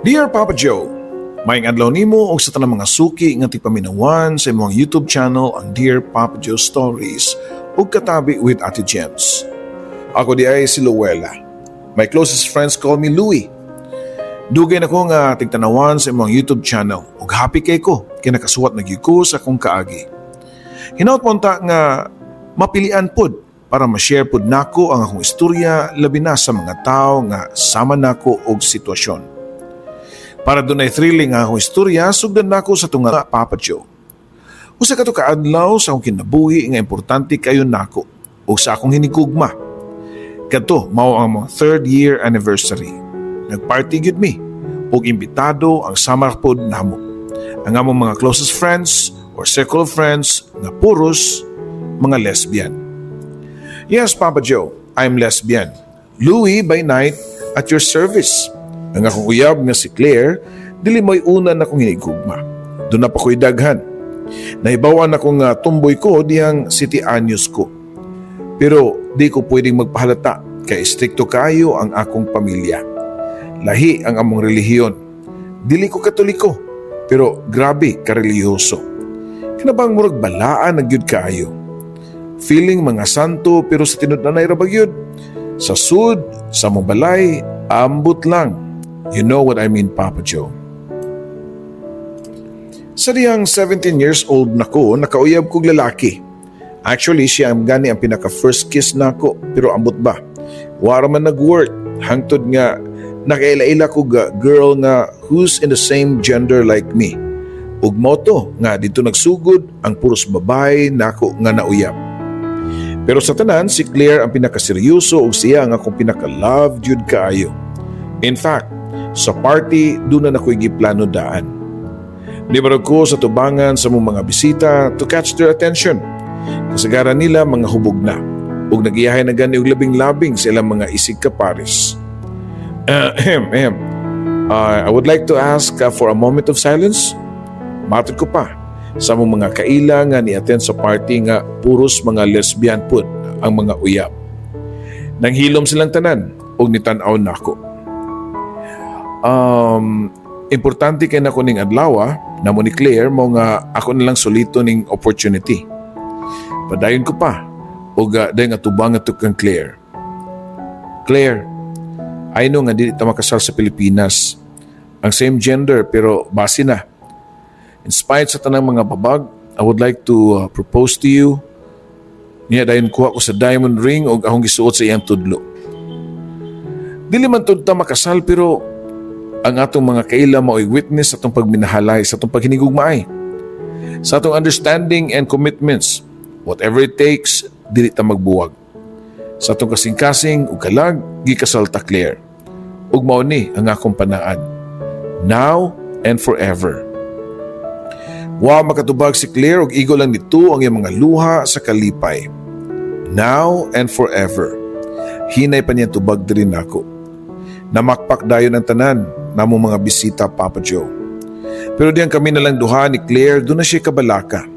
Dear Papa Joe, maayong adlaw nimo og sa tanang mga suki nga tigpaminawan sa imong YouTube channel, ang Dear Papa Joe Stories ug Katabi with Ate Gems. Ako diay si Luella. My closest friends call me Louie. Dugay na ko nga tigtanawan sa imong YouTube channel ug happy kay ko kay nakasuwat na gyud ko sa akong kaagi. Hinaut mo unta nga mapilian pod para ma-share pod nako ang akong istorya, labi na sa mga tao nga sama nako og sitwasyon. Para dunay thrilling ang akong istorya, sugdan nako sa tunga, Papa Joe. Usa ka to kaadlaw sa akong kinabuhi nga importante kayo nako ug sa akong hinigugma. Kadto mao ang among third year anniversary. Nagparty gyud mi ug imbitado ang sama pod namo, ang among mga closest friends or circle of friends nga puros mga lesbian. Yes, Papa Joe, I'm lesbian. Louie by night, at your service. Ang akong uyab nga si Claire, dili mo'y una na akong hinigugma. Duna pa ko'y daghan. Nahibawan ako nga tumboy ko dihang 7 anyos ko. Pero di ko pwedeng magpahalata kay istrikto kayo ang akong pamilya. Lahi ang among relihiyon. Dili ko Katoliko, pero grabe karelihiyoso. Kana bang murag balaan na gyud kaayo. Feeling mga santo, pero sa tinud-anay ra ba gyud. Sa sud, sa among balay, ambot lang. You know what I mean, Papa Joe. Sa dihang 17 years old na ko, nakauyab kog lalaki. Actually, siya ang gani ang pinaka first kiss nako, pero ambot ba? Wara man nag-work, hangtod nga nakaila-ila ko ga girl nga who's in the same gender like me. Ug mao to nga didto nagsugod ang puros babae nako nga nauyab. Pero sa tanan, si Claire ang pinakaseryoso ug siya ang akong pinaka-love jud kaayo. In fact, sa party, duna na ko'y giplano daan. Nibarog ko sa tubangan sa among mga bisita to catch their attention. Kasagaran nila mga hubog na ug nagiyahay na gani og labing-labing sa ilang mga isig kapares. Ahem, ahem. I would like to ask for a moment of silence. Matod ko pa sa among mga kaila nga ni-attend sa party nga puros mga lesbian pud ang mga uyab. Nanghilom silang tanan ug nitan-aw nako. Importante kay nako ning adlaw namo ni Claire, mao nga ako na lang sulito ning opportunity. Padayon ko pa ug dayon nga tubang nga kang Claire. "Claire, I know nga dili ta makasal sa Pilipinas, ang same gender, pero basi na. In spite sa tanang mga babag, I would like to propose to you." Niya dayon kuha ko sa diamond ring og akong gisuot sa iyang tudlo. "Dili man tud ta makasal, pero ang atong mga kaila mao'y witness sa atong pagminahalay, sa atong paghinigugmaay, sa atong understanding and commitments. Whatever it takes, dili ta magbuwag. Sa atong kasing-kasing ug kalag, gikasal ta, Claire. Ug mao ni ang akong panaad. Now and forever." Wa makatubag si Claire ug igo lang nito ang iyang mga luha sa kalipay. "Now and forever." Hinay pa niya tubag diri nako. Namakpak dayon ang tanan namong mga bisita, Papa Joe. Pero diyan kami na lang duha ni Claire, duna siya kabalaka.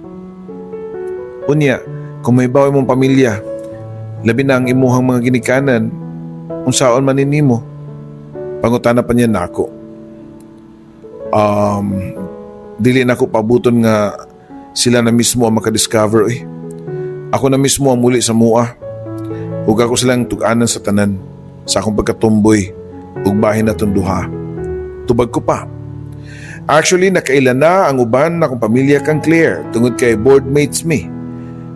"Unya, kung mahibaw imong pamilya, labi na ang imuhang mga ginikanan, unsaon man nimo?" Pangutana pa niya nako. "Dili na ko pabuton nga sila na mismo ang makadiscover eh. Ako na mismo ang muli sa mua. Ug ako silang tug-anan sa tanan sa akong pagkatumboy ug bahin natong duha." Tubag ko pa. Actually, nakaila na ang uban na akong pamilya kang Claire tungod kay boardmates mi.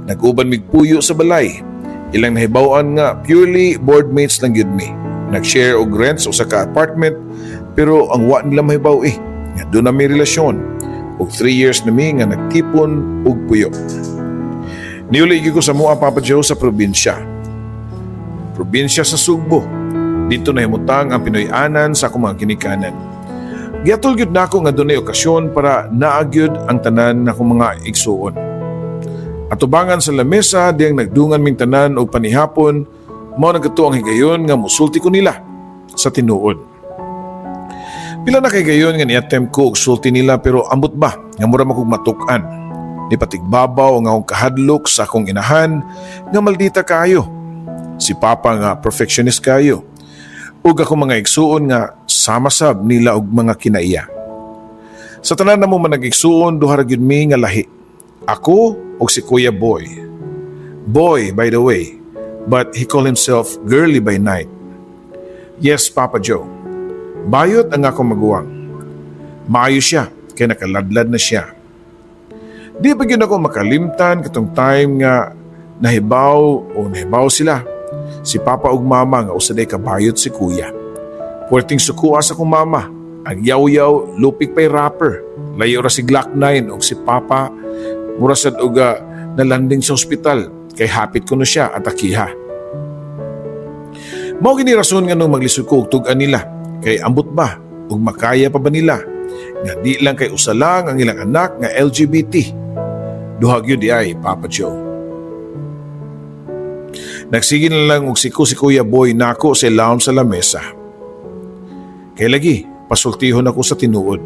Nag-uban mig puyo sa balay. Ilang nahibaw-an nga purely boardmates lang gyud mi. Nag-share og rent sa usa ka apartment, pero ang wa nila mahibaw eh nga duna mi relasyon ug 3 years na mi nga nagtipon og puyo. Niuli gyud ko sa mua, Papa Joe, sa probinsya. Probinsya sa Sugbo. Didto nahimutang ang Pinoy-anan sa akong mga ginikanan. Giatol gyud nako nga dunay okasyon para naa gyud ang tanan na akong mga igsuon. Atubangan sa lamesa diyang nagdungan ming tanan og panihapon, mao na kadto ang higayon nga musulti ko nila sa tinuod. Pila na kay gayon nga ni-attempt ko og sulti nila, pero ambot ba nga mura man kog matuk-an. Nipatigbabaw ang akong kahadlok sa akong inahan nga maldita kaayo. Si Papa nga perfectionist kayo. Ug ako mga igsuon nga Sama sab nila og mga kinaiya. Sa tanan namo manag-igsuon, duha ra gyud mi nga lahi. Ako ug si Kuya Boy. Boy, by the way, but he call himself girly by night. Yes, Papa Joe. Bayot ang akong maguwang. Maayo siya, kay nakaladlad na siya. Di pa gyud ako makalimtan katong time nga nahibaw o nahibaw sila, si Papa ug Mama, nga usa day kabayot si Kuya. Puwerteng sukua sa akong mama. Ang yaw-yaw, lupik pa'y rapper. Layo ra si Glock 9 ug si Papa mura sad og nalanding sa ospital kay hapit kuno siya at akiha. Mao gini rason nga nung maglisod ko og tug-an nila kay ambot ba ug makaya pa ba nila nga di lang kay usa lang ang ilang anak nga LGBT. Duha gyud di ay, Papa Joe. Nagsige na lang og siko si Kuya Boy nako sa ilawom sa lamesa. Kay lagi, pasultihon ako sa tinuod.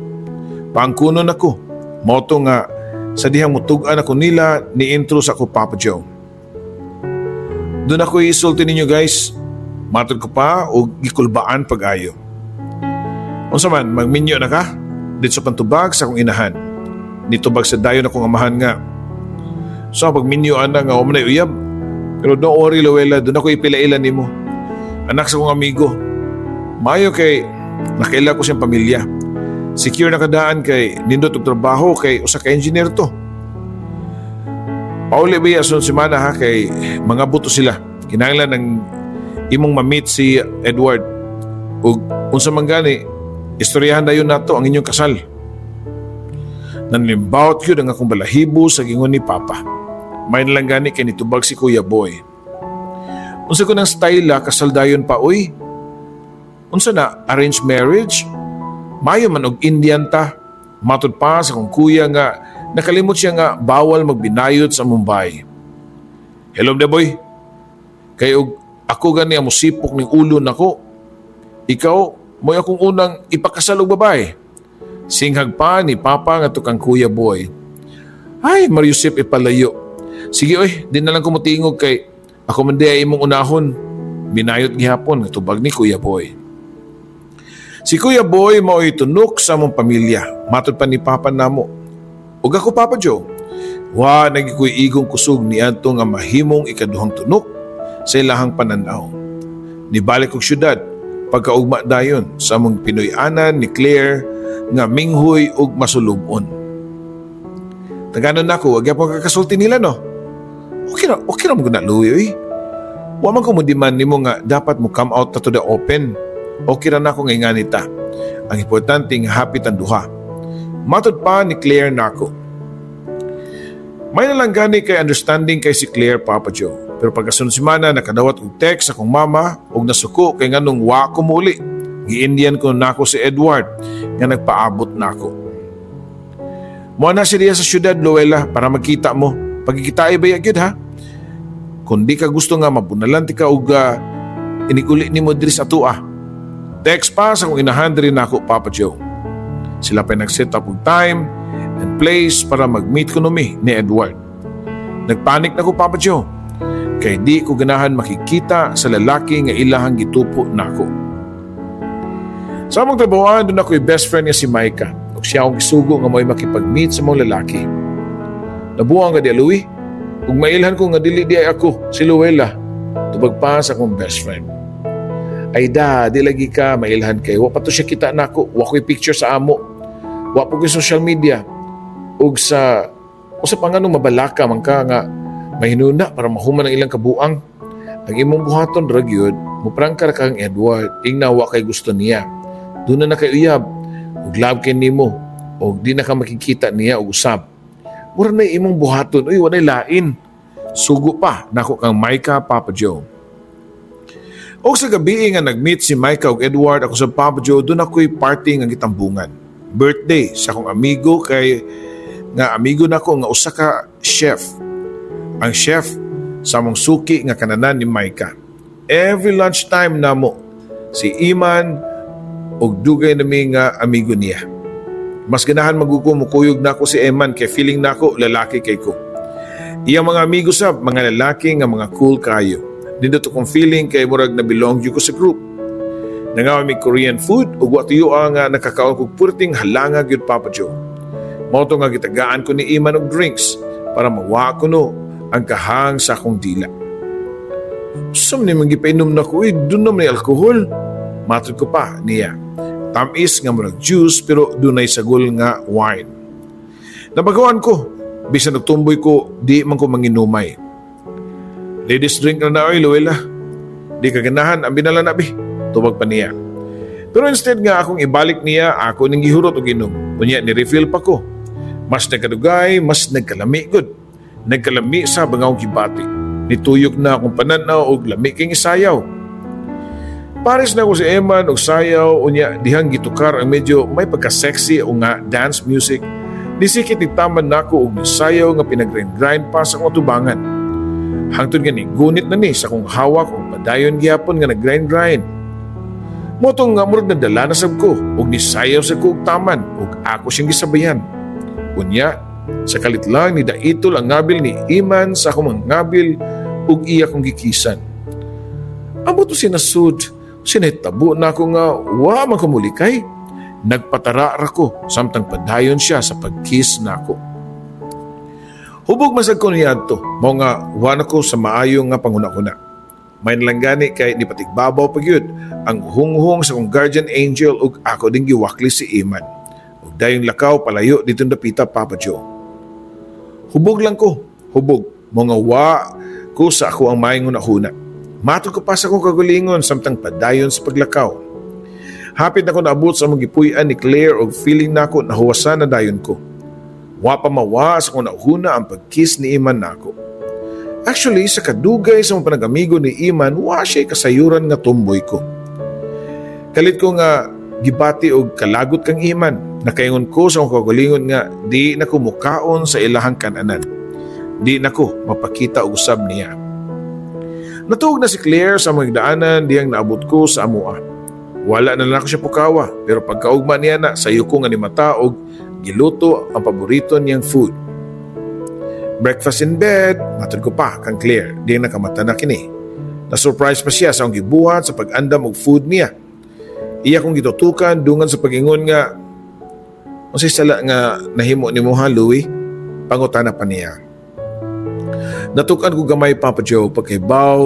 Paangkunon ako. Mao to nga sa dihang mutug-an ako nila ni intro sa ako, Papa Joe. Doon ako isulti ninyo, guys. Matod ko pa o gikulbaan pag-ayo. Unsa man, magminyo na ka? Dito sa pantubag sa akong inahan. Nitubag sa dayon akong amahan nga, "So pagminyo ana nga wa man uyab. Pero don't worry, Luella, doon ako ipilailan nimo. Anak sa akong amigo. Mayo kay nakaila ko siyang pamilya. Secure na kadaan kay nindot og trabaho kay usa ka engineer to. Pauli ba sunod semana ha, kay mga buto sila. Kinahanglan ng imong ma-meet si Edward. Ug unsa man gani, istoryahan dayon nato ang inyong kasal." Nanlimbawot yun ang akong balahibo sa gingon ni Papa. May lang gani kay nitubag si Kuya Boy. "Unsa ko ng style kasal dayon pa oy? Unsa na, arranged marriage? Mayo man og Indian ta." Matod pa sa akong kuya nga nakalimot siya nga bawal magbinayot sa Mumbai. "Hello de, boy. Kay og ako gani ang musipok ning ulo nako. Ikaw mo'y akong unang ipakasal og babae." Singhag pa ni Papa nga kang Kuya Boy. "Ay, Mariusip, ipalayo. Sige oy, di na lang ko motingog kay ako man di ay imong unahon. Binayot gihapon," nga tubag ni Kuya Boy. Si Kuya Boy mao'y tunok sa among pamilya. Matod pa ni Papa namo. Ug ako, Papa Joe, wa na gyud ko'y igong kusog niadto nga mahimong ikaduhang tunok sa ilahang pananaw. Nibalik og syudad pagkaugma dayon sa among Pinoy-anan ni Claire nga minghoy ug masulubon. "Taganon nako, wag gyapon kakasulti nila, no? Okay ra mo na, Louie, oy. Wa man ko mo demand nimo nga dapat mo come out na to the open. Okay ra nako nga ingani ta. Ang importante nga happy tan duha." Matod pa ni Claire nako. May na lang gani kay understanding kay si Claire, Papa Joe. Pero pagkasunod semana, nakadawat og text akong mama og nasuko kay nganong wa ko muli. Gi-Indian ko nako si Edward nga nagpaabot nako. "Mo na siya diya sa syudad, Luella, para magkita mo. Pagkikita ba gyud ha? Kung di ka gusto nga mabunalan ti ka og iniguli nimo diri sa atua." Text pa sa akong inahan diri nako, Papa Joe. Sila pa nag-set up og time and place para mag-meet ko mi ni Edward. Nagpanik na ko, Papa Joe. Kay di ko ganahan makikita sa lalaki nga ilahang gitupo nako. Sa among trabahoan, doon ako'y best friend nga si Micah. Ug siya akong gisugo nga mo'y makipag-meet sa mga lalaki. "Nabuang ka di, Louie. Ug mailhan ko nga dili di ay ako, si Luella," tubag pa sa akong best friend. "Ay da, di lagi ka mailhan kay wa pa to siya kita nako, wa ko'y picture sa amo. Wa po ko'y social media. Ug sa usa pa, nganong mabalaka man ka nga mahinuna para mahuman ang ilang kabuang? Ang imong buhaton ra gyud, muprangka ra kang Edward, ingna wa kay gusto niya. Doon na kay uyab, ug love kay nimo, ug di na ka makikita niya og usab. Mura na imong buhaton, uy, walay lain." Sugo pa nako kang Micah, Papa Joe. Og sa gabi nga nag-meet si Micah ug Edward, ako sa Papa Joe, doon ako'y party nga gitambungan. Birthday sa akong amigo kay nga amigo nako nga usa ka chef. Ang chef sa among suki nga kananan ni Micah. Every lunchtime namo si Iman og dugay nami nga amigo niya. Mas ganahan maguko mukuyog nako si Eman kay feeling nako lalaki kay ko. Iyang mga amigo sab mga lalaki nga mga cool kayo. Nindot akong feeling kay murag na belong ko sa group. Nangaon mi Korean food ug wa tuyo nga nakakaon kog purting halanga gyud, Papa Joe. Mao to nga gitagaan ko ni Iman og drinks para mawa ko no ang kahang sa akong dila. "Sa man nimong gipainom nako eh, duna man alkohol." Matod ko pa niya. Tamis nga murag juice pero dunay sagol nga wine. Nabagawan ko, bisan nagtumboy ko, di man ko manginumay. "Ladies drink na na oy, Luella. Di ka ganahan, ang binala na bi." Tubag pa niya. Pero instead nga akong ibalik niya, ako ning gihurot og inom. Unya ni refill pa ko. Mas nagkadugay, mas nagkalami gud. Nagkalami sa bangaw gibati. Nituyok na akong pananaw og lami king isayaw. Pares na ko si Eman og sayaw, unya dihang gitukar ang medyo may pagka-sexy o nga dance music. Nisikit ni taman nako og sayaw nga pinag-grind pa sa akong atubangan. Hangtod nga ni gunit na ni sa akong hawak og padayon gihapon nga nag-grind-grind. Mao tong nga murag nadala na sab ko og nisayaw sa ko og taman og ako siyang gisabayan. Unya, sa kalit lang ni daitol ang ngabil ni Iman sa akong mga ngabil ug iya kong gikisan. Amo to sinasud, sinahitabo na ako nga wa man ko mulikay. Nagpatara ra ko samtang padayon siya sa pagkiss nako. Hubog masag ko niadto, mao nga wa na ko sa maayo nga panghuna-huna. May lang gani kay ni patigbabaw pa gyud ang hunghong sa akong guardian angel ug ako ding giwakli si Iman. Ug dayong lakaw palayo dito dapita, Papa Joe. Hubog lang ko, hubog. Mao nga wa ko sa ako ang maayong huna-huna. Matod ko pa sa akong kagulingon samtang padayon sa paglakaw. Hapit na ko naabot sa among gipuy-an ni Claire og feeling nako nahuwasan na dayon ko. Wa pa mawa sa akong nahuna ang pagkiss ni Iman nako. Actually, sa kadugay sa mga panag-amigo ni Iman, wa siya kasayuran nga tomboy ko. Kalit ko nga gibati og kalagot kang Iman. Nakaingon ko sa akong kagalingon nga di na ko mukaon sa ilahang kananan. Di na ko mapakita og usab niya. Natuog na si Claire sa mga daanan diyang naabot ko sa amoa. Wala na lang ako siya pukawa, pero pagkaugma niya na sayo ko nga ni mata og giluto ang paborito niyang food. "Breakfast in bed," matod ko pa kang Claire, di nakamata na kini. Na-surprise pa siya sa akong gibuhat sa pag-andam og food niya. Iya kong gitutukan dungan sa pag-ingon nga, "Unsay sala nga nahimo nimo ha, Louie?" Pangutana pa niya. Natukan ko gamay, Papa Joe, pagkahibaw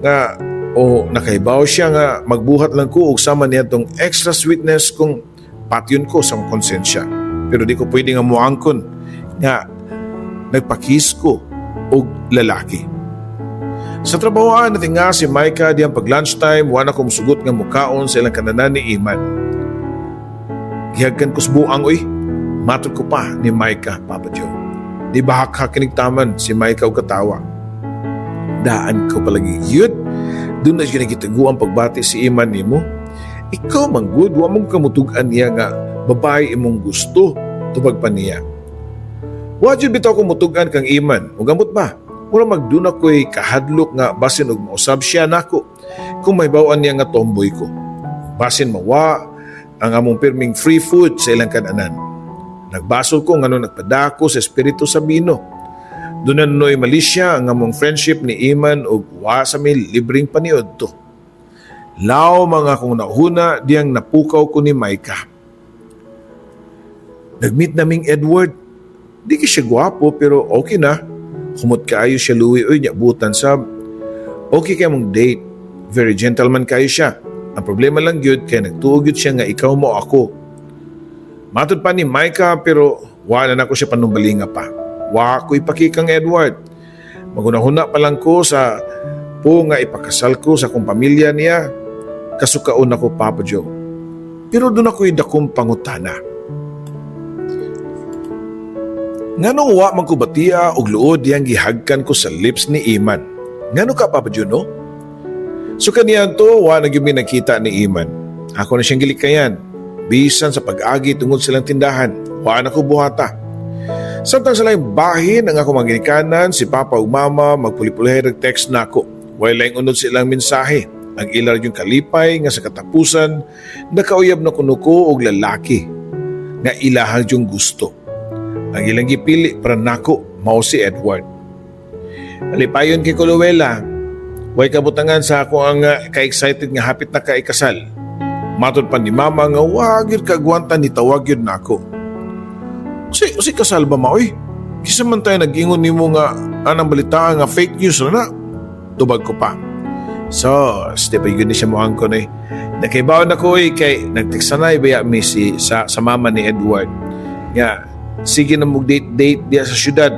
nga o nakahibaw siya nga magbuhat lang ko og sama niya tong extra sweetness kung patyon ko sa akong konsensya. Pero di ko pwede nga muangkon nga nagpa-kiss ko og lalaki. Sa trabahoan natin nga si Micah diyang pag lunchtime, wala ko musugot nga mukaon sa ilang kananan ni Iman. "Gihagkan ko sa buang oy," matod ko pa ni Micah, Papa Joe. Di ba hak taman si Micah og katawa. "Daan ko palagi yun. Duna siya nagitago ang pagbati si Iman nimo. Ikaw man gud, wa mong kamutugan niya nga babae imong gusto," tubag pa niya. Wa jud bitaw ko mutugan kang Iman. Ug gamot ba? Mura magduna ko'y kahadlok nga basin og mausab siya nako kung may bawaan niya nga tomboy ko. Basin mawa ang among pirming free food sa ilang kananan. Nagbasol ko ngano nagpadako sa espiritu sa bino. Duna noy malisya ang among friendship ni Iman ug wa sa mi libreng paniod to. Law mga kung nauna diyang napukaw ko ni Micah. "Nag-meet naming Edward. Di ka siya gwapo pero okay na. Humot kaayo siya, Louie, oy, nya butan sab. Okay kay mong date. Very gentleman kayo siya. Ang problema lang gyud kay nagtuo gyud siya nga ikaw mo ako." Matod pa ni Micah pero wala na ko siya panumbalinga pa. Wa ko ipakikang Edward. Magunahuna pa lang ko sa po nga ipakasal ko sa akong pamilya niya. Kasukaon ako, Papa Joe. Pero duna ko'y dakong pangutana. Ngano wa man ko batia og luod diyang gihagkan ko sa lips ni Iman? Ngano ka, Papa Joe, no? So kaniyan to, wa na gyud mi nagkita ni Iman. Ako na siyang gilikayan. Bisan sa pag-agi tungod silang tindahan, wa na ko buhata. Samtang sa laing bahin ang ako mga ginikanan, si Papa ug Mama magpuli-pulihay nag-text nako. Way laing unod silang mensahe. Ang ilar yung kalipay nga sa katapusan, nakauyab na kuno ko og lalaki nga ilahang yung gusto. Ang ilang gipili para nako mao si Edward. "Malipayon kay ko, Luella. Way kabutangan sa ako ang ka-excited nga hapit na ka ikasal." Matod pa ni mama nga wa gyud kagwanta, nitawag gyud nako. Unsay kasal ba, ma, oy? Kinsa man tay nag-ingon nimo nga anang balitaan nga fake news ra na? Tubag ko pa. So, di pa yun siya moangkon eh. Nakaibaw na ko eh, kay nagteksanay baya mi si, sa mama ni Edward. Nga, sige na mong date-date diya sa syudad.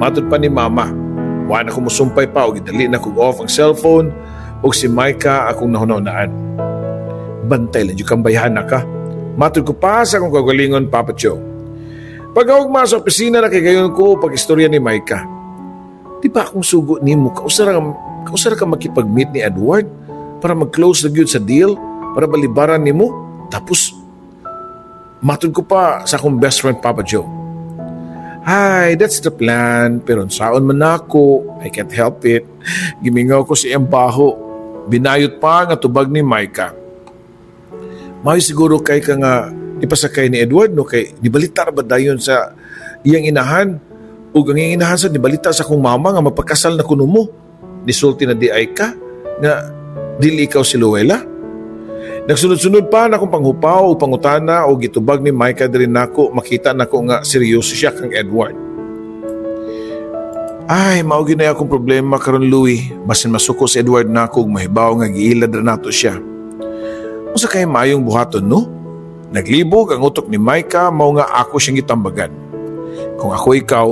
Matod pa ni mama. Wa na ko musumpay pa o gidali na kog off ang cellphone o si Micah akong nahuna-hunaan. "Bantay lang yung kang bayhana ka." Matod ko pa sa akong kagalingon, Papa Joe. Pag-augma sa opisina, nakigayon ko pag istorya ni Micah. "Di ba akong sugo nimo, kausara ka makipag-meet ni Edward para mag-close na gyud sa deal, para balibaran nimo?" Tapos, matod ko pa sa akong best friend, Papa Joe. "Hi, that's the plan. Pero saon man ako, I can't help it. Gimingaw ko sa iyang baho." Binayot pa nga tubag ni Micah. "Maayo siguro kay ka nga ipasakay ni Edward, no, kay nibalita ra ba dayon sa iyang inahan ug ang iyang inahan sa nibalita sa akong mama nga magpakasal na kuno mo. Nisulti na diay ka nga dili ikaw si Luella." Nagsunod-sunod pa na akong panghupaw o pangutana o gitubag ni Micah diri nako, makita nako nga seryoso siya kang Edward. "Ay, mao gyud na akong problema karon, Louie. Basin masuko si Edward nako ug mahibaw nga giilad ra nato siya. Unsa kay maayong buhaton, no?" Naglibog ang utok ni Micah, mao nga ako siyang gitambagan. "Kung ako ikaw,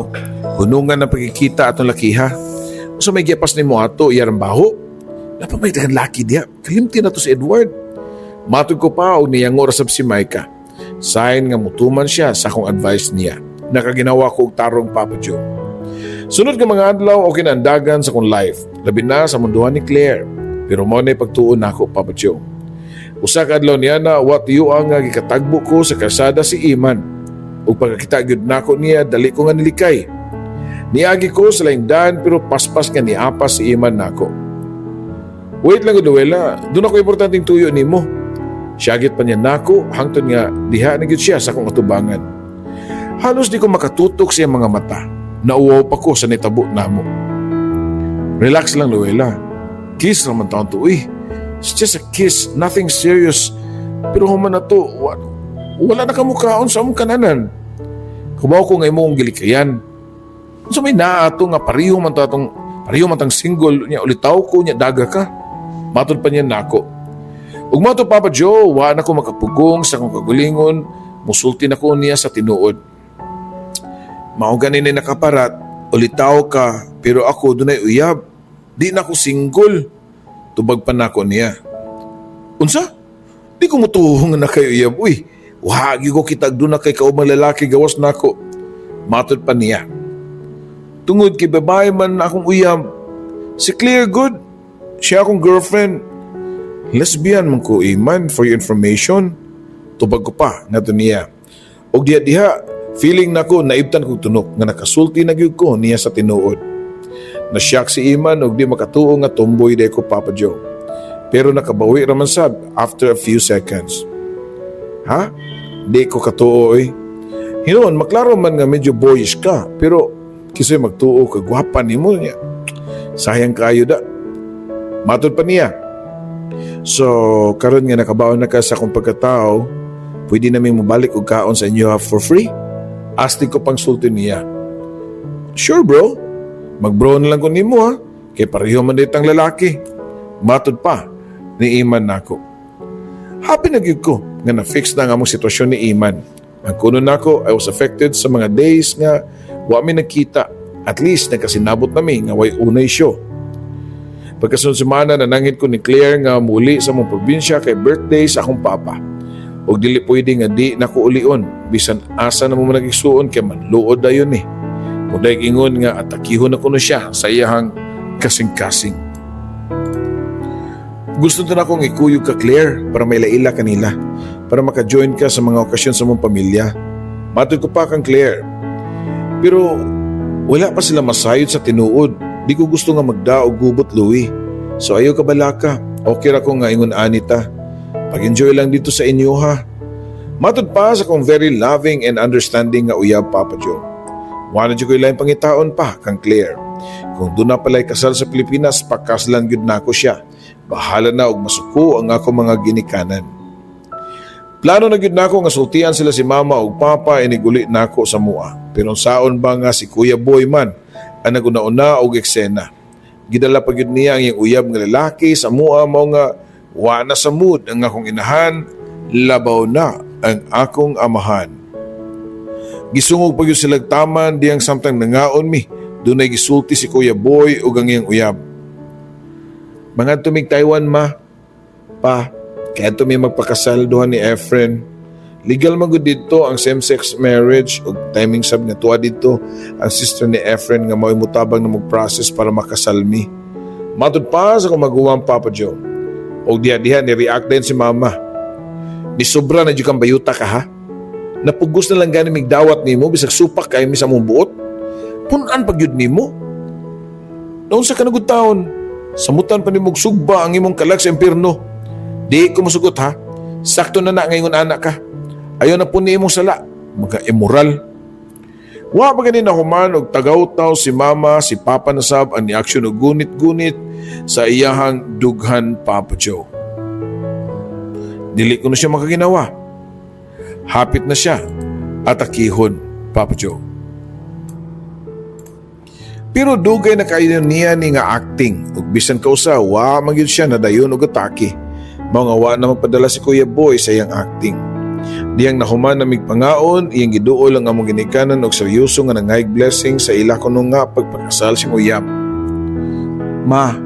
hunungan na pagkikita atong lakiha. Unsa may giapas nimo ato, iyarang baho? Naa pa may daghang laki diya. Kalimti na to si Edward." Matod ko pa og niyango ra sab si Micah. Sign nga mutuman siya sa akong advice niya. Nakaginawa ko og tarong, Papa Joe. Sunod nga mga adlaw, okay na ang dagan sa akong life. Labi na sa munduhan ni Claire. Pero mao na pagtuon nako, Papa Joe. Usa ka adlaw niya na what you ang nga gikatagbo ko sa kalsada si Iman. Ug pagkakita gyud nako niya, dali ko nga nilikay. Niagi ko sa laing daan pero paspas nga niapas si Iman nako. "Wait lang, Luella, duna ko importanteng tuyo nimo." Siyagit pa niya nako hangtod nga diha na gyud siya sa akong atubangan. Halos di ko makatutok sa iyang mga mata. Nauwaw pa ko sa nitabo namo. "Relax lang, Luella. Kiss naman taon to, uy. It's just a kiss, nothing serious. Pero human na to, wala na kamukhaon sa among kananan. Kubaw ko nga imong gilikayan. Unsa may naa ato nga pareho man tang single niya, ulitaw ko niya daga ka?" Matod pa niya nako. Ug mato, Papa Joe, wa na ko makapugong sa akong kagulingon, musulti na ko niya sa tinuod. "Mao gani ni nakaparat, ulitaw ka, pero ako dunay uyab. Di na ko single." Tubag pa nako niya. "Unsa? Di ko mutuo nga naa kay uyab. Uy, wa gyud ko kitag duna kay kaubang lalaki gawas nako." Matod pa niya. "Tungod kay babae man akong uyab. Si Claire gud. Siya akong girlfriend. Lesbian man ko, Iman, for your information." Tubag ko pa ngadto niya. Og diha diha, feeling nako naibtan kog tunok nga nakasulti na gyud ko niya sa tinuod. Nashock si Iman og di makatuo nga tomboy diay ko, Papa Joe. Pero nakabawi raman sad after a few seconds. "Ha? Di ko katuo oy. Hinuon, maklaro man nga medyo boyish ka, pero kinsay magtuo kag gwapa nimo niya. Sayang kayo da." Matod pa niya. "So, karon nga nakabaon na ka sa akong pagkatao, pwede namin mabalik og kaon sa inyo for free?" Astig ko pang sulti niya. "Sure, bro. Magbro na lang ko nimo ha. Kay pareho man ditang lalaki." Matod pa ni Iman nako. Happy na gyud ko nga na-fix na ang among sitwasyon ni Iman. Ang kuno nako, I was affected sa mga days nga wa mi nagkita. At least nagkasinabot nami nga way unay show. Pagkasunod semana, nanangit ko ni Claire nga muli sa among probinsya kay birthday sa akong papa. Og dili pwede nga di nako ulion bisan asa na mo man nagigsuon kay manluod dayon eh. Muday ingon nga atakihon na kuno siya sa iyahang kasing-kasing. "Gusto to na akong ikuyog ka, Claire, para maila-ila kanila, para maka-join ka sa mga okasyon sa mong pamilya." Matod ko pa kang Claire. "Pero wala pa sila masayod sa tinuod. Di ko gusto nga magda og gubot, Louie. So ayaw ka balaka. Okay ra ko nga ingon anita. Pag-enjoy lang dito sa inyo ha." Matod pa sa akong very loving and understanding nga uyab, Papa Joe. Wa na jud ko'y laing pangitaon pa kang Claire. Kung duna pala'y kasal sa Pilipinas, pakaslan gyud nako siya. Bahala na og masuko ang ako mga ginikanan. Plano na gyud nako nga sultian sila si mama ug papa inig uli nako sa mua. Pero saon ba nga si Kuya Boy man ang naguna-una og eksena. Gidala pa gyud niya ang iyang uyab nga lalaki sa mua, mao nga wa na sa mood ang akong inahan, labaw na ang akong amahan. Gisungog pa gyud sila taman diyang samtang nangaon mi. Dunay gisulti si Kuya Boy ug ang iyang uyab. "Mangadto mig Taiwan, ma. Pa, kaya mi magpakasal duha ni Efren. Legal man gud didto ang same-sex marriage ug timing sab nga tuwa didto ang sister ni Efren nga mao'y mutabang na mag-process para makasal mi." Matud pa sa akong maguwang, Papa Joe. Og diha-diha ni react din si mama. "Ni sobra na jud kang bayuta ka, ha. Napugos na lang gani mig dawat nimo, bisag supak kay mi sa among buot. Punan pag yun nimo. Naunsa ka na gud taon? Samutan pa nimo og sugba ang imong kalag sa impierno. Di ko musugot, ha. Sakto na na ngayon anak ka. Ayaw na po ni imong sala. Mga immoral." Wa pa gani na human og tagaw-taw si mama, si papa na sab ang ni-action og gunit-gunit sa iyahang dughan, Papa Joe. Dili ko na siya makaginawa. Hapit na siya atakihon, Papa Joe. Pero dugay na kayo niya ni nga acting ug bisan kausa wa man gyud siya nadayon og atake. Mao nga wa na magpadala si Kuya Boy sa iyang acting. Diyang nahuman na migpangaon, iyang giduol ang among ginikanan og seryoso nga nangayg blessing sa ila kuno nga pagpakasal sa uyab. "Ma,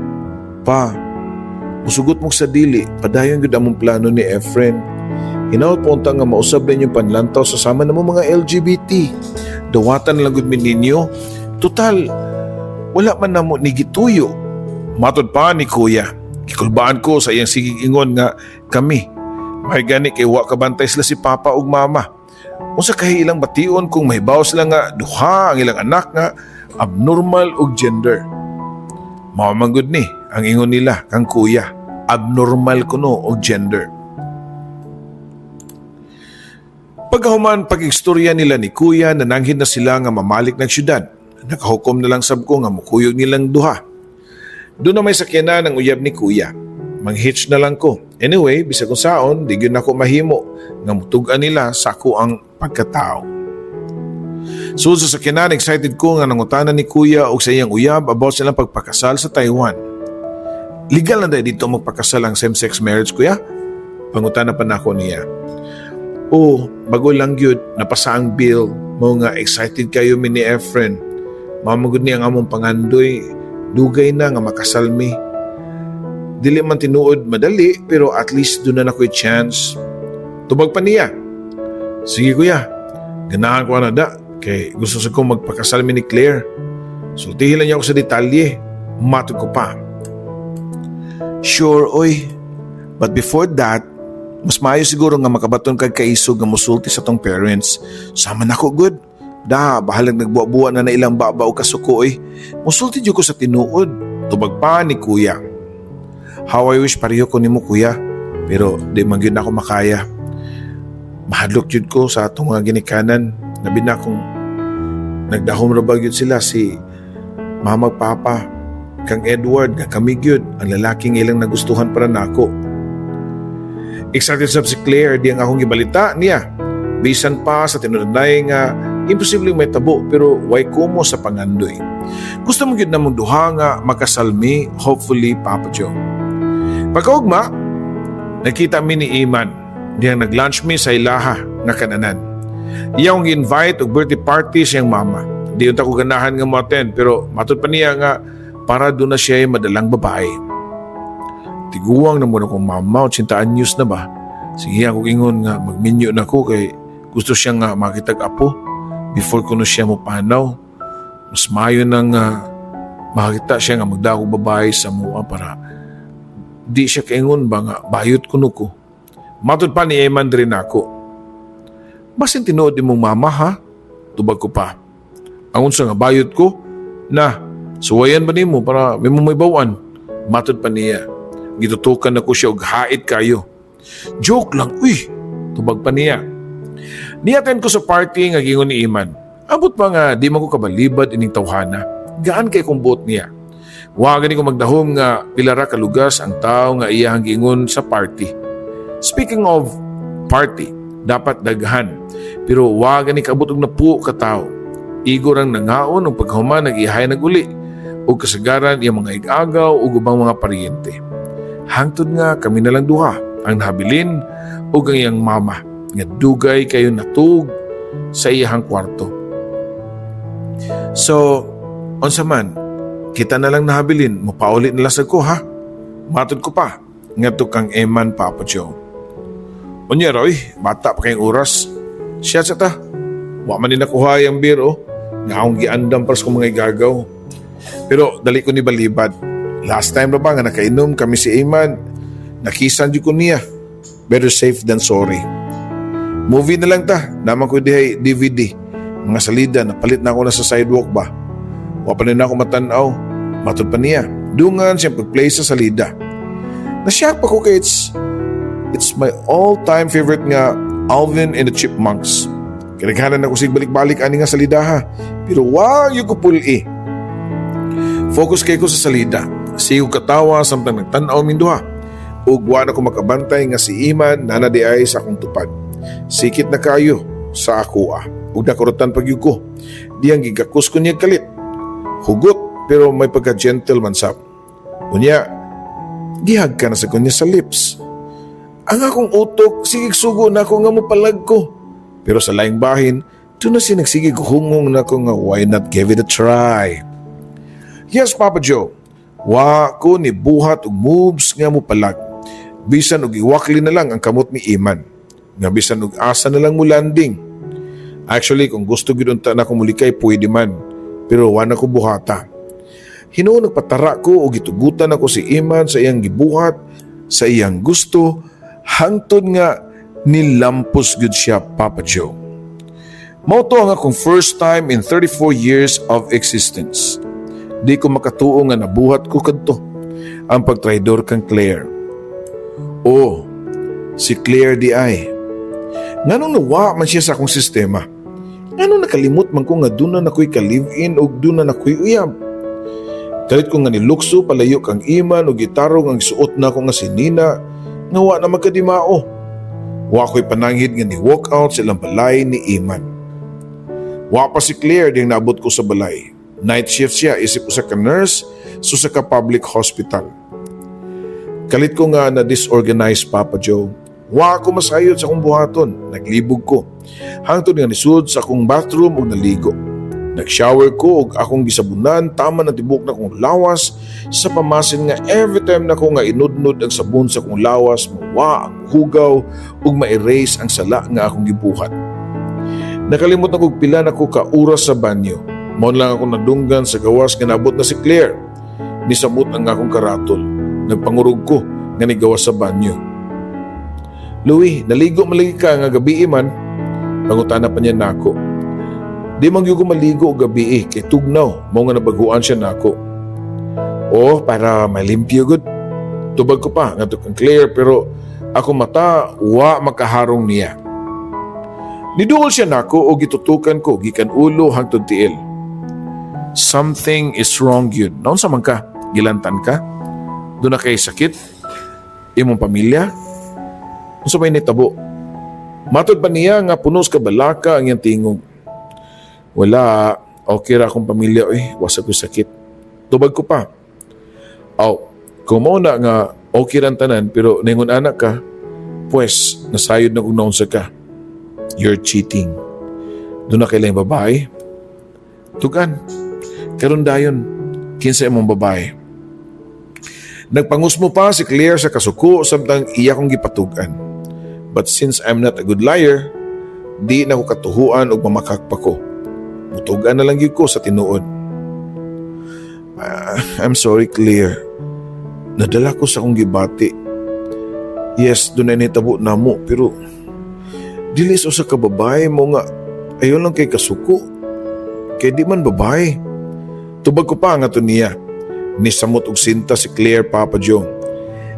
pa, musugot mo sa dili, padayon gyud among plano ni Efren. Hinaot po unta nga mausab din yung panlantaw sa sama namo mga LGBT. Dawatan lang gud mi ninyo. Total, wala man namo ni gituyo." Matod pa ni Kuya. Gikulbaan ko sa iyang sigig ingon nga kami. May gani kay wa kabantay sila si Papa ug Mama. Unsa kahi ilang bation kung mahibaw sila nga duha ang ilang anak nga abnormal og gender? Mao man gud ni ang ingon nila kang kuya, abnormal kuno og gender. Pagkahuman pag-istorya nila ni kuya, nananghid na sila nga mamalik ng syudad. Nakahukom na lang sab ko nga mukuyog nilang duha. Doon na may sakyanan ang uyab ni kuya. Mang-hitch na lang ko. Anyway, bisag kung saon, di gyud nako mahimo nga mutug-an nila sa ako ang pagkatao. Sud sa sakyanan, excited ko nga nangutana ni kuya og sa iyang uyab about silang pagpakasal sa Taiwan. "Legal na diay didto magpakasal ang same-sex marriage, kuya?" Pangutana pa nako niya. "Oh, bago lang gyud napasa ang bill, mao nga excited kayo mi ni Efren. Mao man gud ni ang among pangandoy, dugay na nga makasal mi. Dili man tinuod madali, pero at least duna na ko'y chance." Tubag pa niya. "Sige kuya, ganahan ko na da kay gusto sa kong magpakasal mi ni Claire. Sultihin lang niya ako sa detalye." Matod ko pa. "Sure, oy. But before that, mas maayo siguro nga makabaton kag kaisog nga musulti sa tong parents. Sama nako gud. Da, bahalag nagbuwa-buwa na na ilang baba o kasuko, oy. Musulti jud ko sa tinuod." Tubag pa ni kuya. "How I wish pareho ko nimo, kuya. Pero di man gyud nako makaya. Mahadlok jud ko sa atong mga ginikanan. Labi na kung nagdahom ra ba gyud sila si mama, papa kang Edward nga kami gyud ang lalaking ilang nagustuhan para nako." Excited sab si Claire diyang akong gibalita niya. Bisan pa sa tinudanay nga imposible may tabo, pero way kumo sa pangandoy. Gusto mo gyud namong duha nga makasalmi, hopefully, Papa Joe. Pagkaugma, nakita mi ni Iman diyang nag-lunch mi sa ilaha nga kananan. Iyang invite og birthday party siyang mama. Di unta ko ganahan nga mo attend, pero matod pa niya nga para doon na siya madalang babae. Tiguang na muna kong mama, 80 anyos na ba? Sige, ako ingon nga magminyo na ko kay gusto siya nga makitag apo before ko na siya mo panaw. Mas maayo nang makita siya nga magdako babae sa mua para di siya kaingon ba nga bayot kuno ko. Matod pa ni Eman diri nako. "Basin tinuod imong mama, ha?" Tubag ko pa. "Ang unsa nga bayot ko? Na, suwayan ba nimo para may mo may bawan?" Matod pa niya. Gitutukan na ko siya og hait kayo. "Joke lang, uy!" Tubag pa niya. Niyaten ko sa party nga gingon ni Iman. Abot pa nga di man ko kabalibad ining tawhana. Gaan kay kong buot niya. Wa gani ko magdahom nga pila ra kalugas ang tao nga iyahang giingon sa party. Speaking of Party. Dapat daghan. Pero wa gani kaabot og napuo ka tawo. Igo rang nangaon ug paghuman nag-ihay naguli ug kasagaran iyang mga igagaw ug ubang mga paryente. Hangtod nga kami na lang duha ang nahabilin ug ang iyang mama nga dugay kayo natug sa iyahang kwarto. "So, unsa man, kita na lang nahabilin, mopauli na lang sad ko, ha?" Matod ko pa ngadto kang Eman, Papa Joe. "Unya ra oy, bata pa kayong oras. Siya sa ta. Wa man ni nakuha yung beer oh. Nga akong giandam para sa kong mga igagaw. Pero dali ko ni balibad. Last time na ba nga nakainom kami si Eman, nakisan jud ko niya. Better safe than sorry. Movie na lang ta, naa man ko dihay DVD. Mga salida, napalit na ako na sa sidewalk ba. Wa pa rin ako matanaw. Matod pa niya. Dungan siyang pag-play sa salida. Nashock pa ko kay it's my all-time favorite nga Alvin and the Chipmunks. Kinaghanan ako sig balik-balik ani nga salida ha. Pero wa gyud ko pul-i. Focus kay ko sa salida. Sige katawa samtang nagtan-aw ming duha. Ug wa na ko makabantay nga si Iman naa na diay sa akong tupad. Sikit na kayo sa ako ah. Ug nakurutan pag ko. Diyang gigakos ko niya kalit. Hugot pero may pagka-gentleman sab. Unya, gihag ka na sa kunya sa lips. Ang akong utok, sige sugo na ako nga mopalag ko. Pero sa laing bahin, doon na siya nagsige hungong na ako nga why not give it a try. Yes, Papa Joe. Wa ko ni buhat og moves nga mopalag. Bisan og iwakli na lang ang kamot ni Iman. Nga bisan og asa na lang mo landing. Actually, kung gusto gyud unta na ako mulikay, pwede man. Pero wa na ko buhata. Hinuon nagpatara ko o gitugutan ako si Iman sa iyang gibuhat, sa iyang gusto, hangtod nga nilampos gyud siya, Papa Joe. Mao to ang akong first time in 34 years of existence. Di ko makatuo nga nabuhat ko kadto ang pagtraidor kang Claire. Oh, si Claire di ay. Nganong nawa man siya sa akong sistema? Nganong nakalimot man ko nga doon na nakoy ka-live-in o doon na nakoy uyab? Kalit ko nga nilukso palayo kang Iman o gitarong ang suot na ko nga si Nina nga wa na magkadimao. Wa ko'y pananghid nga ni walk out sa ilang balay ni Iman. Wa pa si Claire ding naabot ko sa balay. Night shift siya isip usa ka nurse sa usa ka public hospital. Kalit ko nga na disorganized, Papa Joe. Wa ako masayod sa akong buhaton. Naglibog ko. Hangtod nga nisud sa akong bathroom ug naligo. Nag-shower ko ug akong gisabunan tama na tibok na akong lawas sa pamasin nga every time nako nga inudnod ang sabon sa akong lawas, mawa ang hugaw ug ma-erase ang sala nga akong gibuhat. Nakalimot na kog pila na ko ka oras sa banyo. Mao lang ako nadunggan sa gawas nga naabot na si Claire. Nisamot ang akong karatol. Nagpangurog ko nga nigawas sa banyo. "Louie, naligo maligi ka nga gabi man?" Pangutana pa niya nako. Di man gyud ko maligo og gabi eh, kay tugnaw, mao nga nabaguan siya nako. "Oh, para malimpyo gud." Tubag ko pa ngadto kang Claire pero ako mata wa makaharong niya. Niduol siya nako o gitutukan ko gikan ulo hangtod tiil. "Something is wrong yun. Naunsa man ka? Gilantan ka? Duna kay sakit? Imong pamilya? Unsa may nitabo?" Matod pa niya nga puno sa kabalaka ang iyang tingog. "Wala, okay ra akong pamilya oy, wa sa ko'y sakit." Tubag ko pa. "Aw, kung mao na nga okay ra ang tanan pero ningon anak ka, pues nasayod na kung naunsa ka. You're cheating. Duna kay laing babae? Tugan, karon dayon, kinsa imong babae?" Nagpangusmo pa si Claire sa kasuko samtang iya kong gipatugan. But since I'm not a good liar, di na ko katuhuan og mamakak pa ko. Mutugan na lang gyud ko sa tinuod. "Ah, I'm sorry, Claire. Nadala ko sa akong gibati. Yes, duna nitabo namo pero dili sa usa ka babae mo nga ayon lang kay kasuko. Kay di man babae." Tubag ko pa nga to niya. Nisamot og sinta si Claire, Papa Joe.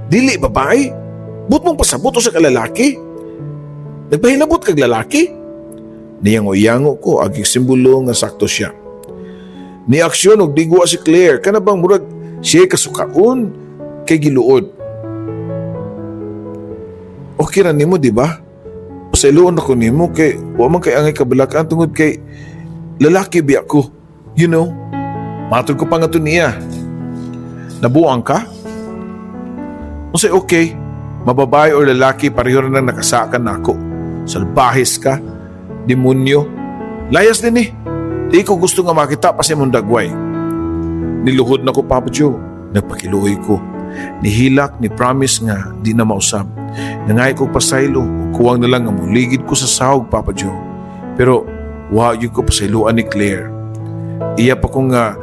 "Dili babae? Buot mong pasabot usa ka lalaki? Nagpahilabot kag lalaki?" Niyango-yango ko agi simbolo nga sakto siya. Ni aksyon og digwa si Claire kana bang murag siya kasukaon kay giluod. "Okay ra nimo, di ba?" Pasayloon ako nimo kay wa man kay angay kabalakan tungod kay lalaki biya ko. You know? Matod ko pa nga to niya. Nabuang ka? Unsay okay? Mababae or lalaki, pareho na nang nakasakan nako. Salbahis ka, demonyo. Layas din eh. Di ko gusto nga makita pa sa imong dagway. Niluhod na ko, Papa Joe. Nagpakiluoy ko. Nihilak, ni promise nga di na mausab. Nangay ko pasaylo, kuwang na lang nga muligid ko sa sahog, Papa Joe. Pero wa gyud ko pasayloan ni Claire. Iya pa ko nga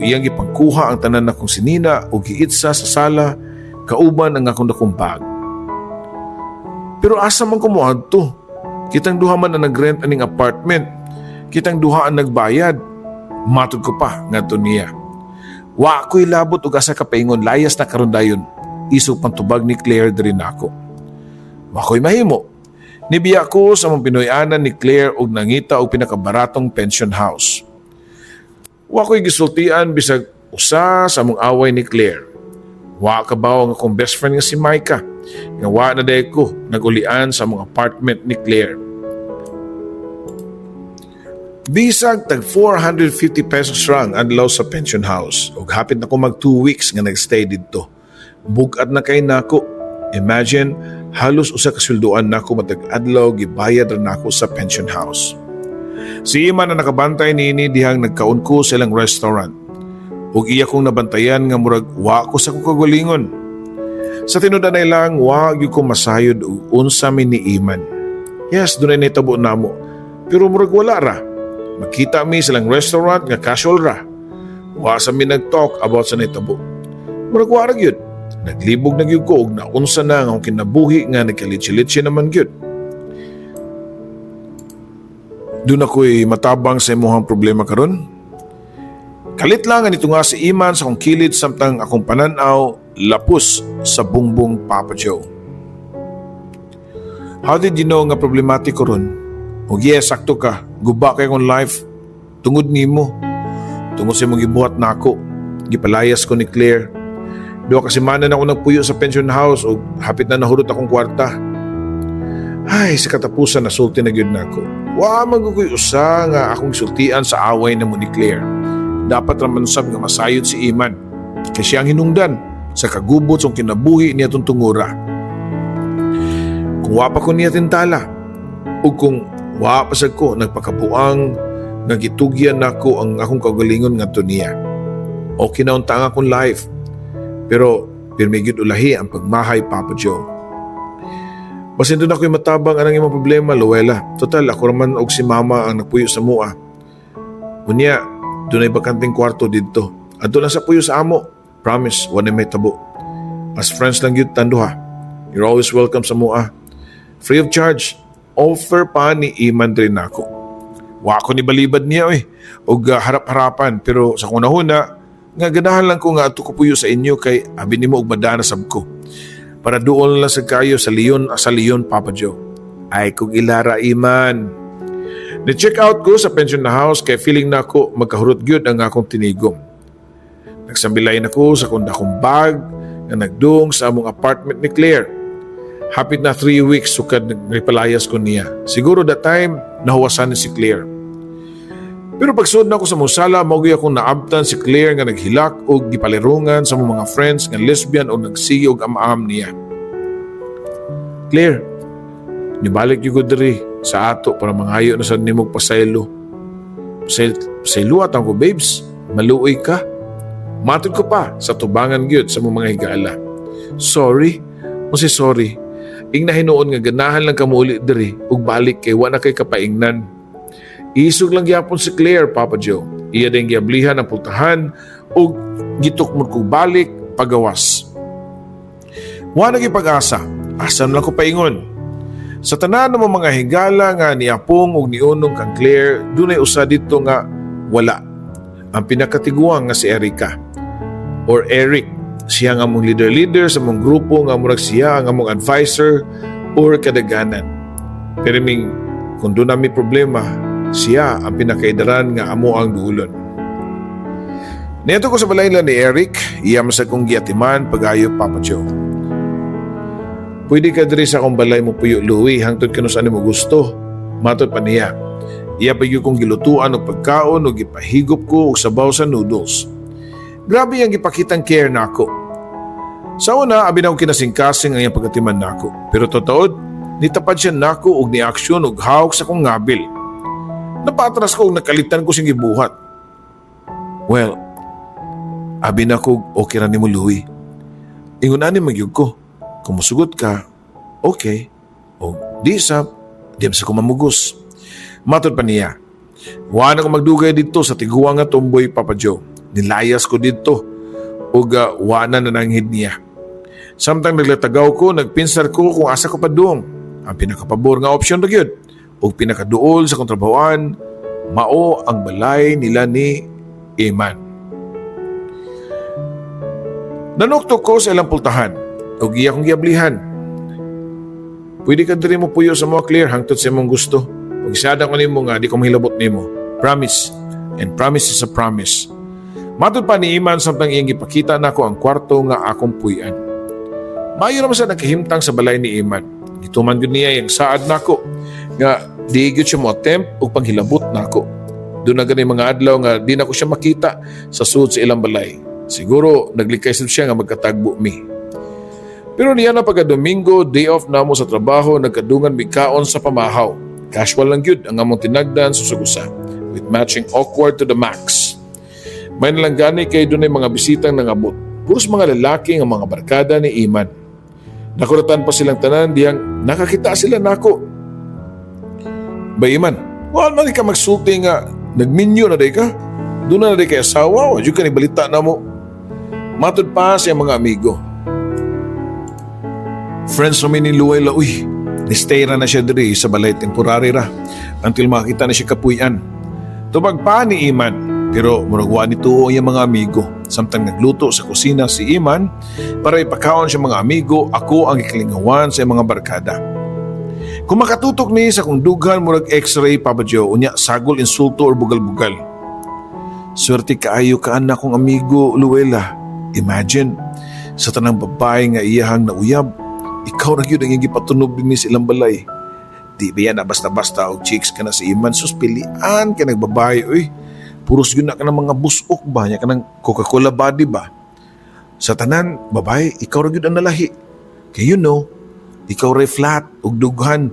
iyang gipangkuha ang tanan na kong sinina o giitsa sa sala kauban ang akong dakong bag. Pero asa man ko moadto? Kitang duha man ang nag-rent aning apartment. Kitang duha ang nagbayad. Matod ko pa ngadto niya. Wa ko'y labot og asa ka paingon, layas na karon dayon. Isog pantubag ni Claire diri nako. Wa ko'y mahimo. Nibiya ko sa mong Pinoy-anan ni Claire og nangita og pinakabaratong pension house. Wa ko'y gisultian bisag usa sa mong away ni Claire. Wa kabaw ang akong best friend nga si Micah, nga wa na diay ko nagulian sa mong apartment ni Claire. Bisag tag 450 pesos ra ang adlaw sa pension house ug hapit na ko mag 2 weeks nga nagstay didto. Bug-at na kay nako. Imagine, halos usa ka sweldoan nako matag adlaw gibayad ra nako sa pension house. Si Iman na nakabantay niini dihang nagkaon ko sa ilang restaurant. Ug iya kong nabantayan nga murag wa ko sa akong kagalingon. Sa tinud-anay lang, wa gyud ko masayod og unsa mi ni Iman. Yes, dunay nitabo namo. Pero murag wala ra. Makita mi sa ilang restaurant nga casual ra. Wa sa mi nag-talk about sa nitabo. Murag wa ra gyud. Naglibog na gyud ko og naunsa na ang akong kinabuhi nga nagkalitsi-litsi naman gyud. Duna ko'y matabang sa imuhang problema karon? Kalit lang nito nga si Iman sa akong kilid samtang akong pananaw lapos sa bungbong, Papa Joe. How did you know nga problematiko ron? Og yes, sakto ka. Guba kay akong life. Tungod nimo. Tungod sa imong gibuhat nako. Gipalayas ko ni Claire. 2 ka semana na ako nagpuyo sa pension house ug hapit na nahurot akong kwarta. Ay, sa katapusan nasulti na gyud nako. Wa man gud ko'y usa nga akong sultian sa away namo ni Claire. Dapat raman sab nga masayod si Iman. Kay siya ang hinungdan sa kagubot sa kinabuhi niya atong tungura. Kung wa pa ko niya tintala, ug kung wa pa sad ko nagpakabuang nga gitugyan nako ang akong kaugalingon ngadto niya. Okay na unta ang akong life. Pero pirmi gyud ulahi ang pagmahay, Papa Joe. Basin duna ko'y matabang anang imong problema, Luella. Total, ako raman og si Mama ang nagpuyo sa mua. Unya, dunay bakanteng kwarto didto. Adto lang sa puyo sa amo. Promise, wala may tabo. As friends lang gyud tanduha. You're always welcome sa mua. Free of charge. Offer pa ni Iman rin nako. Wa ko ni balibad niya oy. Og harap-harapan, pero sa kunahuna nga ganahan lang ko nga adto ko puyo sa inyo kay abi nimo og madana sab ko. Para doon lang sa kayo sa Leon, Papa Joe. Ay kung ilara, Iman. Ni-check out ko sa pension na house kay feeling na ako magkahurot gyud ang akong tinigom. Nagsambilay na ko sa kung dakong bag nga nagdung sa among apartment ni Claire. Hapit na 3 weeks sukad nagpalayas ko niya. Siguro that time, nahuwasan ni si Claire. Pero pagsud na ako sa mong sala, mao gyud akong naabtan si Claire nga naghilak og gipalirungan sa mga friends nga lesbian o nagsige og am-am niya. Claire, nibalik gyud ko diri sa ato para mangayo na sa nimog pasaylo. Pasaylo at ko, babes, maluoy ka. Matod ko pa sa tubangan gyud sa mong mga higala. Sorry, mo si sorry. Ing hinuon nga ganahan lang ka muuli diri ug balik kay wa na kay kapaingnan. Isog lang gyapon si Claire, Papa Joe. Iya din giablihan ang pultahan ug gitukmod kog balik pagawas. Wa na pag-asa. Asa lang ko paingon? Sa tanan ng mga higala nga niapong ug niunong kang Claire, dunay usa dito nga wala. Ang pinakatiguang nga si Erica or Eric. Siya nga among leader-leader sa among grupo nga murag siya ang among advisor or kadaganan. Pero ming kung duna mi problema, siya ang pinakaidaran nga amo ang duulon. Niadto ko sa balay ni Eric, iya man sa kong giatiman pagayo, Papa Joe. Pwede ka diri sa akong balay mo puyo, Louie, hangtod kanus-a nimo gusto. Matod pa niya. Iya pa gyud kong gilutuan og pagkaon ug gipahigop ko og sabaw sa noodles. Grabe ang gipakitang care nako. Sa una, abi nako kinasingkasing ang iyang pagatiman nako. Pero totoo, nitapad siya nako og ni-aksyon og hawak sa akong ngabil. Napatras ko og nakalitan ko siyang gibuhat. Well, abi nako okay ra nimo, Louie. Ingon ani man gyud ko. Kung musugot ka, okay. O di sa, di sa ko mamugos. Matod pa niya. Wa na ko magdugay dito sa tiguang nga tomboy, Papa Joe. Nilayas ko dito. Ug wa na nananghid niya. Samtang naglatagaw ko, nagpinsar ko kung asa ko padung. Ang pinakapabor nga option ra gyud ug pinakaduol sa akong trabahoan, mao ang balay nila ni Iman. Nanuktok ko sa ilang pultahan ug iya kong giablihan. Pwede ka diri mo puyo sa mga, Claire, hangtod sa imong gusto. Ug isada ko nimo nga di ko mahilabot nimo. Promise. And promise is a promise. Matod pa ni Iman samtang iyang gipakita nako ang kwarto nga akong puy-an. Maayo naman sa nagkahimtang sa balay ni Iman. Gituman gyud niya yung saad nako nga di gyud siya mo attempt og panghilabot nako. Duna gani mga adlaw nga di nako siya makita sa sud sa ilang balay. Siguro naglikay sad siya nga magkatagbo mi. Pero niya na pagka Domingo, day off namo sa trabaho, nagkadungan mikaon sa pamahaw. Casual lang gyud ang among tinagdan sa usa with matching awkward to the max. May nalang gani kay dunay mga bisitang nangabot. Puros mga lalaki nga mga barkada ni Iman. Nakuratan pa silang tanan diyang nakakita sila nako. Bay Iman, wala man ka magsulti nga nagminyo na day ka. Duna na day kay asawa, wa jud ka ni balita na mo. Matod pa sa iyang mga amigo. Friends namin ni Luella, uy, ni-stay ra na siya diri sa balay, temporary ra until makita na siya kapuy-an. Tubag pa ni Iman, pero murag wa ni tuo ang iyang mga amigo. Samtang nagluto sa kusina si Iman para ipakaon siya mga amigo, ako ang gikalingawan sa iyang mga barkada. Kung makatutok ni sa kong dughan, murag x-ray, Papa Joe, unya sagol insulto or bugal-bugal. Swerte kaayo ka anak kong amigo, Luella. Imagine, sa tanang babae nga iyahang nauyab, ikaw ra gyud ang iyang gipatunob dinhi sa ilang balay. Di ba yan na basta-basta og chicks ka na si Iman? Sus, pilian ka nagbabae, uy. Puros yun na ka ng mga busok ba? Nya ka ng Coca-Cola body ba? Sa tanan, babae, ikaw ra gyud ang nalahi. Kay ikaw ray flat ug dughan.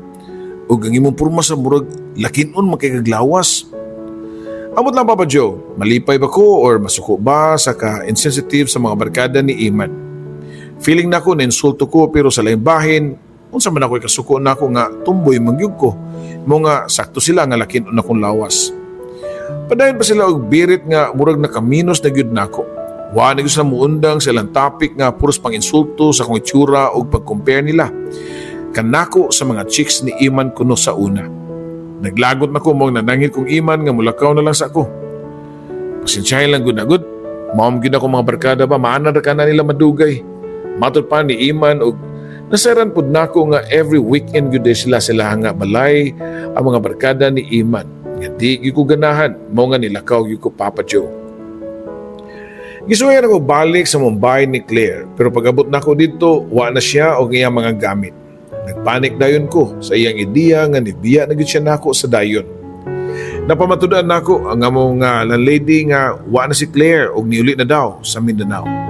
Ug ang imong porma sa murag lakinon man kay kaglawas. Amot lang, Papa Joe, malipay ba ko or masuko ba sa ka-insensitive sa mga barkada ni Iman? Feeling nako na insulto ko, pero sa laing bahin, unsa man ako kasuko nako nga tumboy man gyud ko. Mo nga sakto sila nga lakinon akong lawas. Padayon pa sila og birit nga murag nakaminos na gyud nako. Wa na gyud sila muundang sa ilang topic nga puros pang insulto sa akong itsura ug pag-compare nila kanako sa mga chicks ni Iman kuno sa una. Naglagot na ko mong nanangil kong Iman nga mulakaw na lang sa ako. Pasensyahin lang gud na gud. Mao gyud ako mga barkada ba, maana ra ka na nila madugay. Matod pa ni Iman og nasaran pud nako nga every weekend gyud sila sila nga balay ang mga barkada ni Iman. Nga di gyud ko ganahan, mao nga nilakaw gyud ko, Papa Joe. Gisuwayan ako balik sa Mumbai ni Claire, pero pag-abot nako dito, wa na siya og iyang mga gamit. Nagpanik dayon ko sa iyang ideya nga nibiya na gyud siya nako sa dayon. Napamatud-an nako ang among landlady nga wa na si Claire og niuli na daw sa Mindanao.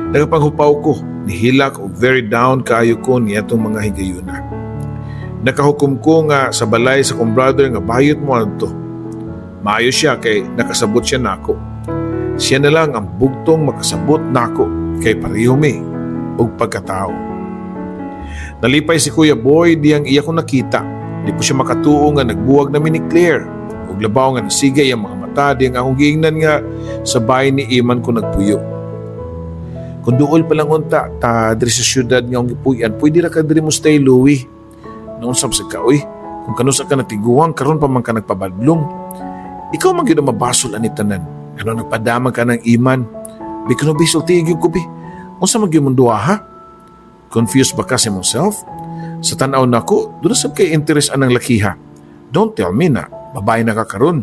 Nagapanghupaw ko, nihilak og very down kaayo ko niadtong mga higayuna. Nakahukom ko nga sa balay sa kong brother nga bayot mo adto. Maayo siya kay nakasabot siya nako. Siya na lang ang bugtong makasabot nako kay pareho mi og pagkatao. Nalipay si Kuya Boy diyang iya ko nakita. Di ko siya makatuo nga nagbuwag nami ni Claire. Ug labaw nga nasigay ang mga mata diyang akong giingnan nga sa bahay ni Iman ko nagpuyo. Kung duol pa lang unta ta diri sa syudad nga akong gipuy-an, pwede ra ka diri mo stay, Louie. Naunsa sa ka, uy, kung kanusa ka natiguang, karon pa man ka nagpabadlong. Ikaw man gyud ang mabasol ani tanan. Ano nagpadamag ka ng Iman? Bi kuno bi sulti gyud ko bi. Unsa man gyud mong duha, ha? Confused ba ka sa imong self? Sa tan-aw nako, duna sab kay interest anang lakiha. Don't tell me na babae na ka karon.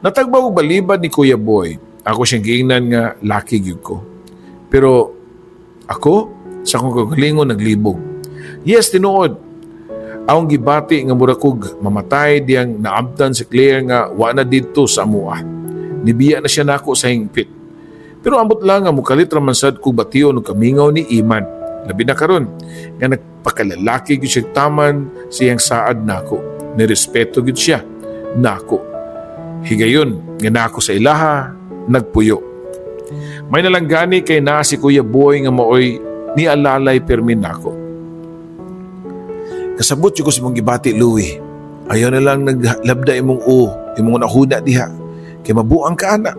Natagbaw og balibad ni Kuya Boy. Ako siyang giingnan nga laki gyud ko. Pero ako, Sa akong kagalingon naglibog. Yes, tinuod. Akong gibati nga mura kog mamatay diyang naabtan si Claire nga wa na didto sa amoa. Nibiya na siya nako sa hingpit. Pero ambot lang nga mukalit ra man sad kog bation og kamingaw ni Iman. Labi na karon nga nagpakalalaki gyud siya taman siyang saad nako. Nirespeto gyud siya nako. Higayon nga nako sa ilaha nagpuyo. May nalang gani kay naa si Kuya Boy nga maoy ni alalay pirmi nako. Kasabot ko sa imong gibati, Louie. Ayaw na lang naglabda imong o, imong nahuna diha. Kay mabuang ka ana.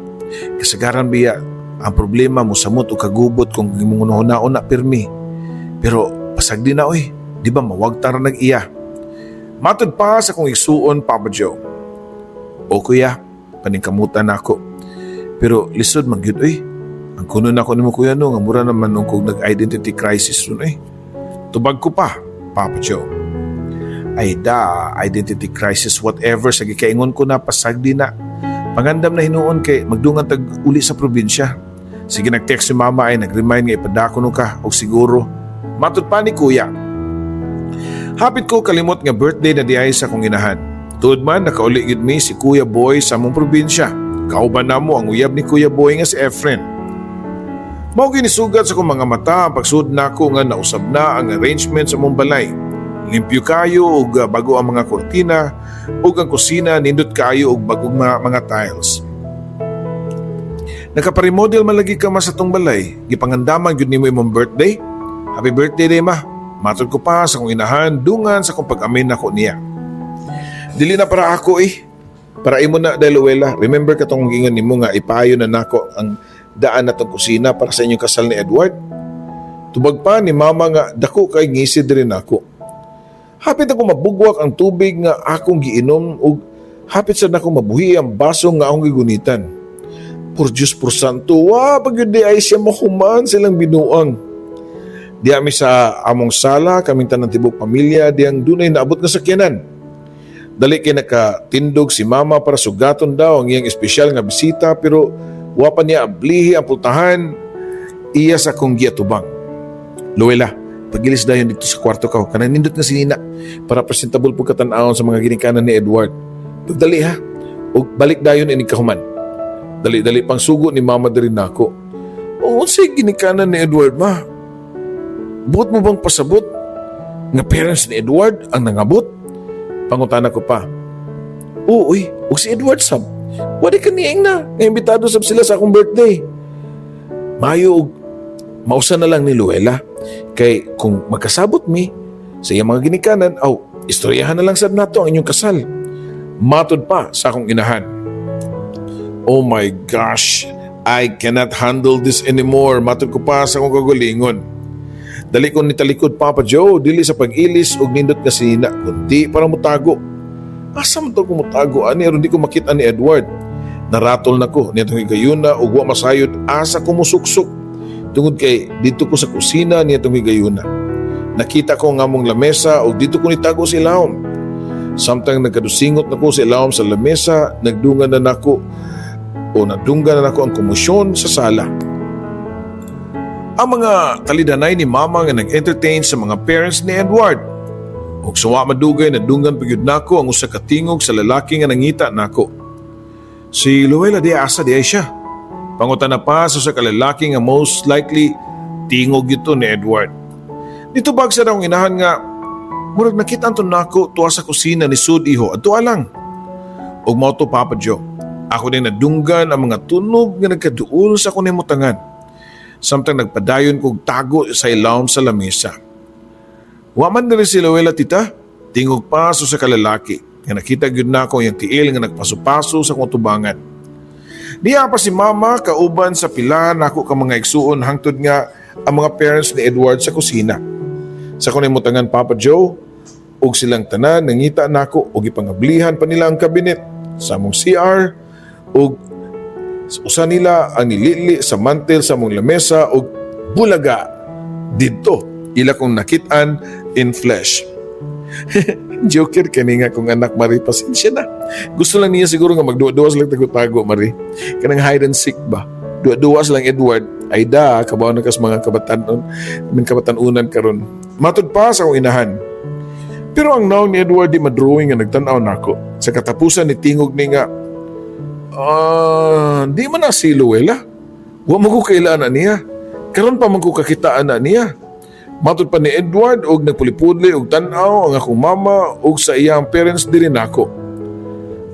Kasagaran biya, ang problema mo samot o kagubot kung imong hunaon na pirmi. Pero pasagdi na oy, di ba mawagtang ra nag-iya. Matod pa sa kong igsuon, Papa Joe. O kuya, paningkamutan nako. Pero lisod man gyud oy. Ang kuno nako nimo, kuya, no, nga mura naman nung kog nag-identity crisis ron oy. Tubag ko pa, Papa Joe. Ay da, identity crisis whatever, sa gikaingon ko na pasagdi na. Pangandam na hinuon kay magdungan tag uli sa probinsya. Sige, nag-text si mama ay nag-remind nga ipadako no ka og siguro. Matod pa ni kuya. Hapit ko kalimot nga birthday na diay sa akong inahan. Tuod man nakauli gid mi si Kuya Boy sa among probinsya. Kauban namo ang uyab ni Kuya Boy nga si Efren. Mao ginisugat sa akong mga mata ang pagsud nako nga nausab na ang arrangement sa among balay. Limpyo kayo ug bago ang mga kurtina ug ang kusina nindot kayo og bagong mga tiles. Nakaparemodel man lagi ka ma sa tong balay. Gipangandaman gyud nimo imong birthday. Happy birthday day, ma. Matod ko pa sa akong inahan dungan sa akong pag-amin nako niya. Dili na para ako eh. Para imo na dahil, Luella. Remember katong gingon nimo nga ipayo na nako ang daan natong kusina para sa inyong kasal ni Edward? Tubag pa ni mama nga dako kay ngisi diri nako. Hapit ako mabugwak ang tubig nga akong giinom ug hapit sad nako mabuhi ang baso nga akong gigunitan. Por Diyos por Santo, wa pag yun di ay siya mahuman silang binuang. Di ami sa among sala, kaming tanang tibok pamilya, diyang dunay naabot nga sakyanan. Dali kay nakatindog si mama para sugaton daw ang iyang espesyal nga bisita, pero wa pa niya ablihi ang pultahan iya sa akong giatubang. Luella, pagilis dayon dito sa kwarto ka. Kanang nindot nga sinina para presentable po katan-awon sa mga ginikanan ni Edward. Pagdali ha, ug balik dayon inig kahuman. Dali-dali pang sugo ni mama diri nako. O unsay ginikanan ni Edward, ma? Buot mo bang pasabot nga parents ni Edward ang nangabot? Pangutana ko pa. Oo, uy, ug si Edward sab. Wala ka niing na, nga imbitado sab sila sa akong birthday. Mayo og mausa na lang ni Luella. Kay kung magkasabot mi sa iyang mga ginikanan, aw, istoryahan na lang sad nato ang inyong kasal. Matod pa sa akong inahan. Oh my gosh, I cannot handle this anymore. Matod ko pa sa akong kagalingon. Dali ko nitalikod, Papa Joe, dili sa pag-ilis og nindot nga sinina, kundi para mutago. Asa man to ko mutago ani aron di ko makita ni Edward? Naratol na ko nitong higayuna ug wa masayod asa ko musuksok. Tungod kay dito ko sa kusina nitong higayuna. Nakita ko ang among lamesa ug dito ko nitago sa ilawom. Samtang nagkadusingot na ko sa ilawom sa lamesa, nagdungan na nako o nadunggan na nako ang komosyon sa sala. Ang mga talidanay ni mama nga nag-entertain sa mga parents ni Edward. Ug sa wa madugay, nadunggan pa gyud nako ang usa ka tingog sa lalaki nga nangita nako. Si Luella di asa di ay siya? Pangutana pa sa usa ka lalaki nga most likely tingog ito ni Edward. Nitubag sa akong inahan nga murag nakita anton nako tuwa sa kusina ni Sud iho adto lang. Ug mao to, Papa Joe. Ako din nadunggan ang mga tunog nga nagkaduol sa akong nimutangan. Samtang nagpadayon kog tago sa ilawom sa lamesa. Wa man diri si Luella, tita, tingog pa sa usa ka lalaki nga nakita gyud nako ang tiil nga nagpaso-paso sa akong tubangan. Niya pa si mama kauban sa pila nako ka mga igsuon hangtod nga ang mga parents ni Edward sa kusina. Sa akong nimutangan, Papa Joe, ug silang tanan nangita nako ug ipangablihan pa nila ang kabinet sa among CR ug usa nila ang nilili sa mantel sa among lamesa ug bulaga didto ila kong nakit-an in flesh. Joker kani nga kong anak, Marie, pasensya na. Gusto lang niya siguro nga magduwa-duwa silang tago-tago, Marie. Kanang hide and seek ba? Duwa-duwa silang Edward. Ay da, kabaw na kas mga kabatanon, min kabatanunan karon. Matud pa sa akong inahan. Pero ang naong ni Edward di madrawing nga nagtan-aw nako. Sa katapusan ni tingog ni nga, "Ah, di man na si Luella. Wa mo ko kailan na niya. Karon pa man ko kakitaan na niya." Matud pa ni Edward og nagpulipudli og tan-aw ang akong mama og sa iyang parents diri nako.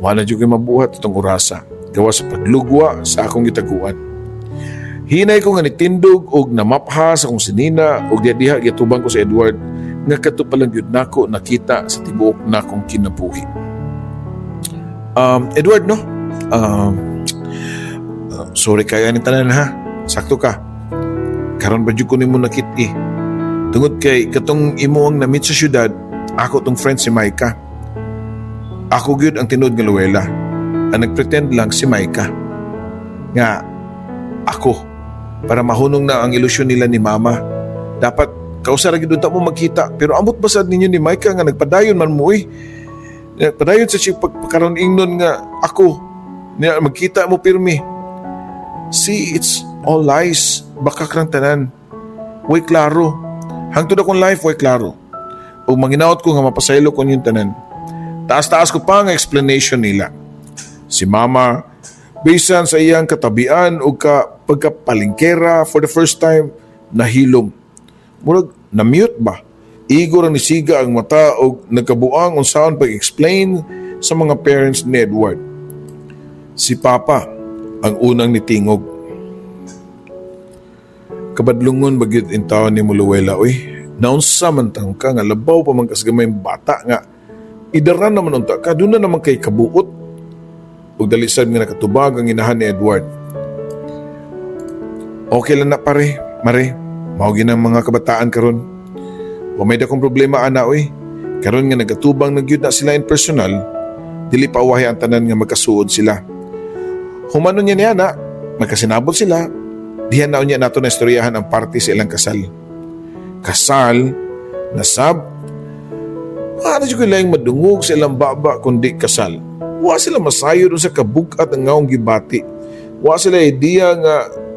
Wala jud ko'y mabuhat atong orasa. Gawa sa paglugwa sa akong gitaguan. Hinay ko nga nitindog og namapha sa akong sinina og diha diha gitubang ko sa Edward nga kadto pa lang gyud nako nakita sa tibuok nakong kinabuhi. Edward, no? Sorry kayo ani tanan ha. Sakto ka. Karon ba jud ko nimo nakit-i? Tungod kay katong imo ang na-meet sa syudad, ako tong friend si Micah. Ako gyud ang tinuod nga Luella. Ang nagpretend lang si Micah nga ako para mahunong na ang ilusyon nila ni Mama. Dapat kausa ra gyud unta mo magkita, pero amot ba sad ninyo ni Micah nga nagpadayon man mo eh. Nagpadayon sa siya pagpakaron ingnon nga ako niya magkita mo pirmi. See, it's all lies. Bakak rang tanan. Way klaro. Hangtod akong life, way klaro. Ug manginaot ko nga mapasaylo ko yung tanan. Taas-taas ko pa nga explanation nila. Si Mama, bisan sa iyang katabian o ka pagkapalingkera for the first time, nahilom. Murag, na-mute ba? Igo ra ni siga ang mata og nagkabuang unsaon pag-explain sa mga parents ni Edward. Si Papa ang unang nitingog. "Kabadlungon ba gyud in taon ni Muluwela, uy? Naunsa man tang ka nga labaw pa man kas gamay bata nga idara naman unta ka, doon na naman kay kabuot." Ug dali sad nga nakatubag ang inahan ni Edward. "Okay lang na pare, mare, mao gyud ang mga kabataan karon. Wa may dakong problema ana oy. Karon nga nagatubang na gyud na sila in personal, dili pa uwahi ang tanan nga magkasuod sila. Humanon niya niya na, magkasinabot sila, dihan na unya nato na istoryahan ang parte sa ilang kasal." Kasal, nasab, paano siya kailangang madungog sa ilang baba kundi kasal? Wa sila masayod sa kabugat ang ngaong gibati. Wa sila idea nga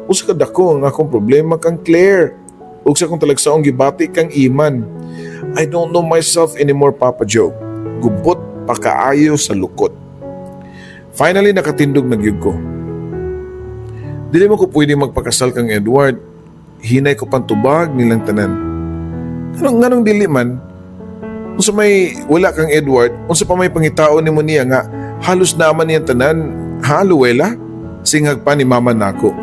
usa ka dako ang akong problema kang Claire ug sa akong talagsaong gibati kang Iman. I don't know myself anymore, Papa Joe. Gubot pa kaayo sa lukot. Finally, nakatindog na gyud ko. "Dili mo ko pwede magpakasal kang Edward." Hinay ko pantubag nilang tanan. Nganong dili man? Unsa may wala kang Edward, unsa pa may pangitaon nimo niya nga halos naman niyang tanan, ha, Luella? Singag pa ni Mama nako.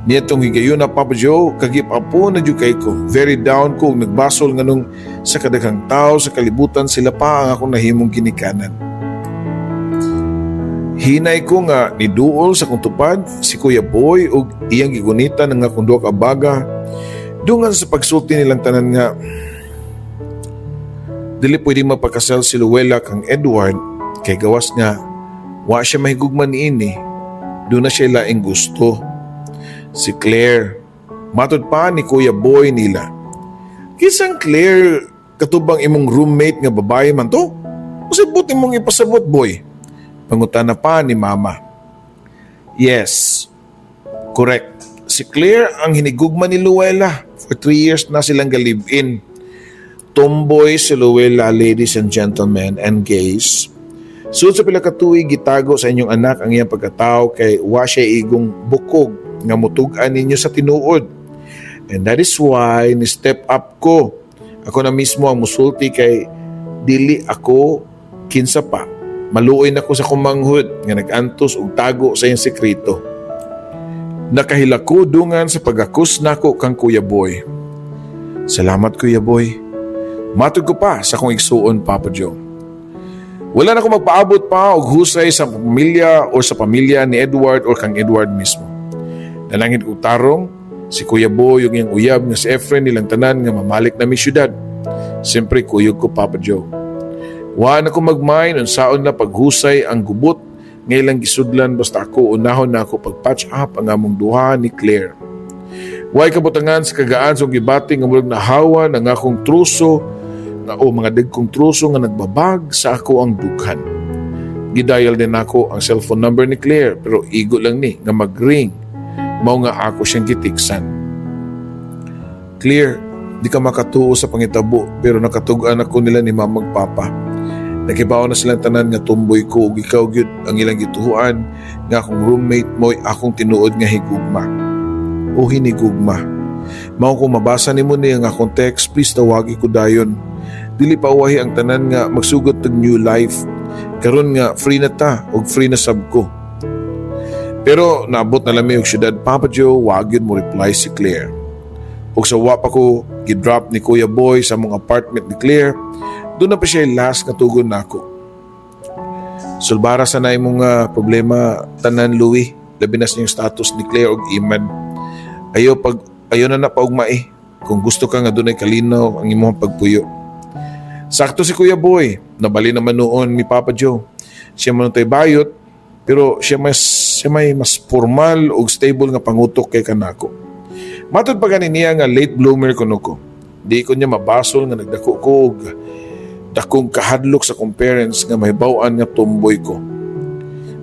Niadtong higayon na, Papa Joe, kagipapo na jud kay ko. Very down ko ug nagbasol nganong sa kadaghang tao sa kalibutan sila pa ang akong nahimong ginikanan. Hinay ko nga niduol sa akong tupad si Kuya Boy ug iyang gigunitan ang akong duha ka baga. Dungan sa pagsulti nilang tanan nga dili pwede mapakasal si Luella kang Edward kay gawas nga wa siya mahigugma niini, doon na siya laing gusto. Si Claire, matod pa ni Kuya Boy nila. "Kinsang Claire? Katubang imong roommate nga babae man to? Unsay buot imong ipasabot, boy?" Pangutana pa ni Mama. "Yes, correct. Si Claire ang hinigugma ni Luella. For 3 years na silang ga-live-in. Tomboy si Luella, ladies and gentlemen and gays. Sud sa pila ka tuig gitago sa inyong anak ang iyang pagkatao kay wa siya igong bukog nga mutug-an ninyo sa tinuod. And that is why ni step up ko. Ako na mismo ang musulti kay dili ako kinsa pa. Maluoy na ko sa kumanghod nga nag-antos og tago sa iyang sekreto. Nakahilak ko dungan sa pagakos nako kang Kuya Boy. Salamat, Kuya Boy." Matod ko pa sa akong igsuon, Papa Joe. Wala na ko magpaabot pa og husay sa pamilya o sa pamilya ni Edward or kang Edward mismo. Nalangit ko tarong, si Kuya Boy ug iyang uyab nga si Efren nilang tanan nga mamalik na mi syudad. Siyempre kuyog ko, Papa Joe. Wa na ko mag-mind unsaon na paghusay ang gubot nga ilang gisudlan basta ako unahon na ako pag-patch up ang among duha ni Claire. Way kabutangan sa kagaan sa gibati nga murag nahawan ang akong truso nga o mga dagkong truso nga nagbabag sa ako ang dughan. Gi-dial din ako ang cellphone number ni Claire pero igo lang ni nga mag-ring. Mao nga ako siyang gitiksan. "Claire, di ka makatuo sa pangitabo pero nakatug-an ako nila ni mama ug papa. Nakibaw na silang tanan nga tomboy ko ug ikaw gyud ang ilang gituhuan nga akong roommate, mo'y akong tinuod nga higugma o hinigugma. Mao kung mabasa nimo ni ang akong text, please tawagi ko dayon. Dili pa uwahi ang tanan nga magsugod tag new life. Karon nga free na ta ug free na sab ko." Pero naabot na lang mi og syudad, Papa Joe, wa gyud mo reply si Claire. Ug sa wa pa ko gidrop ni Kuya Boy sa among apartment ni Claire, doon na pa siya last nga tugon nako. "Sulbara sa na imong problema tanan, Louie, labi na sa inyong status ni Claire og Iman. Ayo pag ayo na na paugmai kung gusto ka nga dunay kalinaw ang imong pagpuyo." Sakto si Kuya Boy, nabali naman noon ni Papa Joe. Siya man tay bayot, pero siya may mas formal ug stable nga pangutok kay kanako. Matod pa gani niya nga late bloomer kuno ko. Di ko niya mabasol nga nagdako ko og dakong kahadlok sa akong parents nga mahibaw-an nga tomboy ko.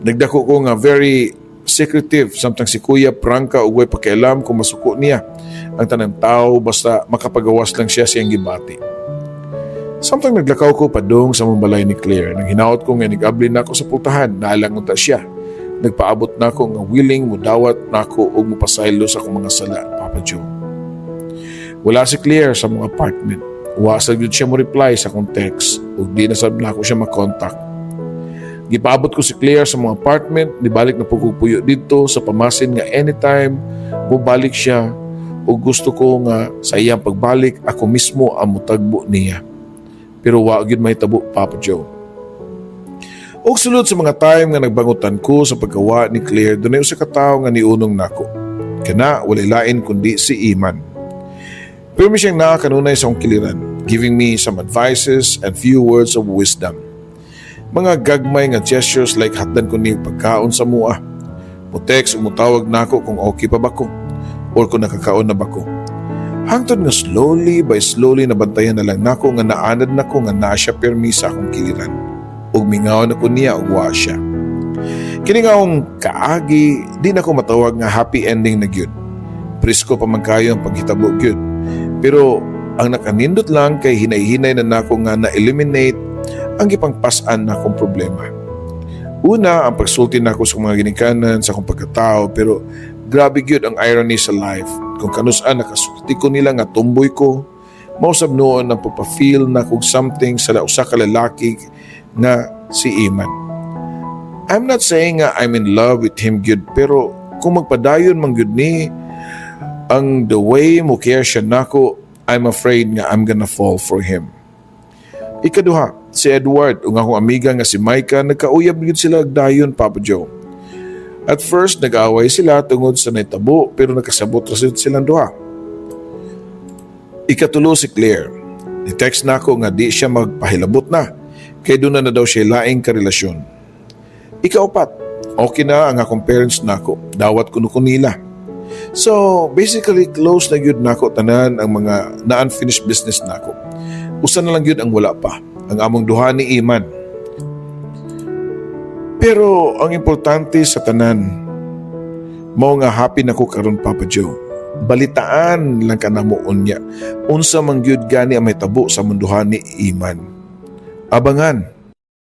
Nagdako ko nga very secretive samtang si Kuya prangka ug way pakialam kung masuko niya ang tanang tao basta makapagawas lang siya siyang gibati. Samtang naglakaw ko padung sa among balay ni Claire, nang hinaot ko nga nag-abli na ako sa pultahan, naalang unta siya. Nagpaabot na ako nga willing mudawat nako og mopasaylo sa akong mga sala, Papa Joe. Wala si Claire sa among apartment. Wa sa gyud siya mo reply sa akong text ug di na sab nako siya makontak. Gipaabot ko si Claire sa among apartment, nibalik na pud puyo didto sa pamasin nga anytime mobalik siya ug gusto ko nga sa iyang pagbalik ako mismo ang mutagbo niya. Pero wa gyud mahitabo, Papa Joe. Og sulod sa mga time nga nagbangutan ko sa pagkawa ni Claire, dunay usa ka tawo nga niunong nako. Kana walay lain kundi si Iman. Pero mi siyang naa kanunay sa akong kiliran, giving me some advices and few words of wisdom. Mga gagmay nga gestures like hatdan ko niya pagkaon sa mua. Mo-text o mutawag nako kung okay pa ba ko or kung nakakaon na ba ko. Hangtod nga slowly by slowly nabantayan na lang nako nga naanad nako nga naa siya permi sa akong kiliran. Ug mingaw na ko niya ug wa siya. Kini nga akong kaagi, di na ko matawag nga happy ending na gyud. Presko pa man kayo ang paghitabo gyud. Pero ang nakanindot lang kay hinay-hinay na nako nga na-eliminate ang gipangpas-an nakong problema. Una, ang pagsulti nako sa mga ginikanan sa akong pagkatao, pero grabe gyud ang irony sa life. Kung kanus-an nakasulti ko nila nga tomboy ko, mausab noon ang pagpa-feel na kog something sa usa ka lalaki nga si Iman. I'm not saying nga I'm in love with him gyud, pero kung magpadayon man gyud ni ang the way mo care siya nako, I'm afraid nga I'm gonna fall for him. Ikaduha, si Edward ug akong amiga nga si Micah, nagkauyab gyud sila dayon, Papa Joe. At first, nag-away sila tungod sa naitabo pero nakasabot ra silang duha. Ikatulo, si Claire. Ni-text nako nga di siya magpahilabot na kay doon na, na daw siya laing karelasyon. Ikaupat, okay na ang akong parents nako. Dawat kuno ko nila. So, basically, close na gyud nako tanan ang mga na-unfinished business nako. Usa na lang gyud ang wala pa, ang among duha ni Iman. Pero ang importante sa tanan, mao nga happy na ko karon, Papa Joe. Balitaan lang ka namo unya. Unsa man gyud gani ang mahitabo sa among duha ni Iman. Abangan.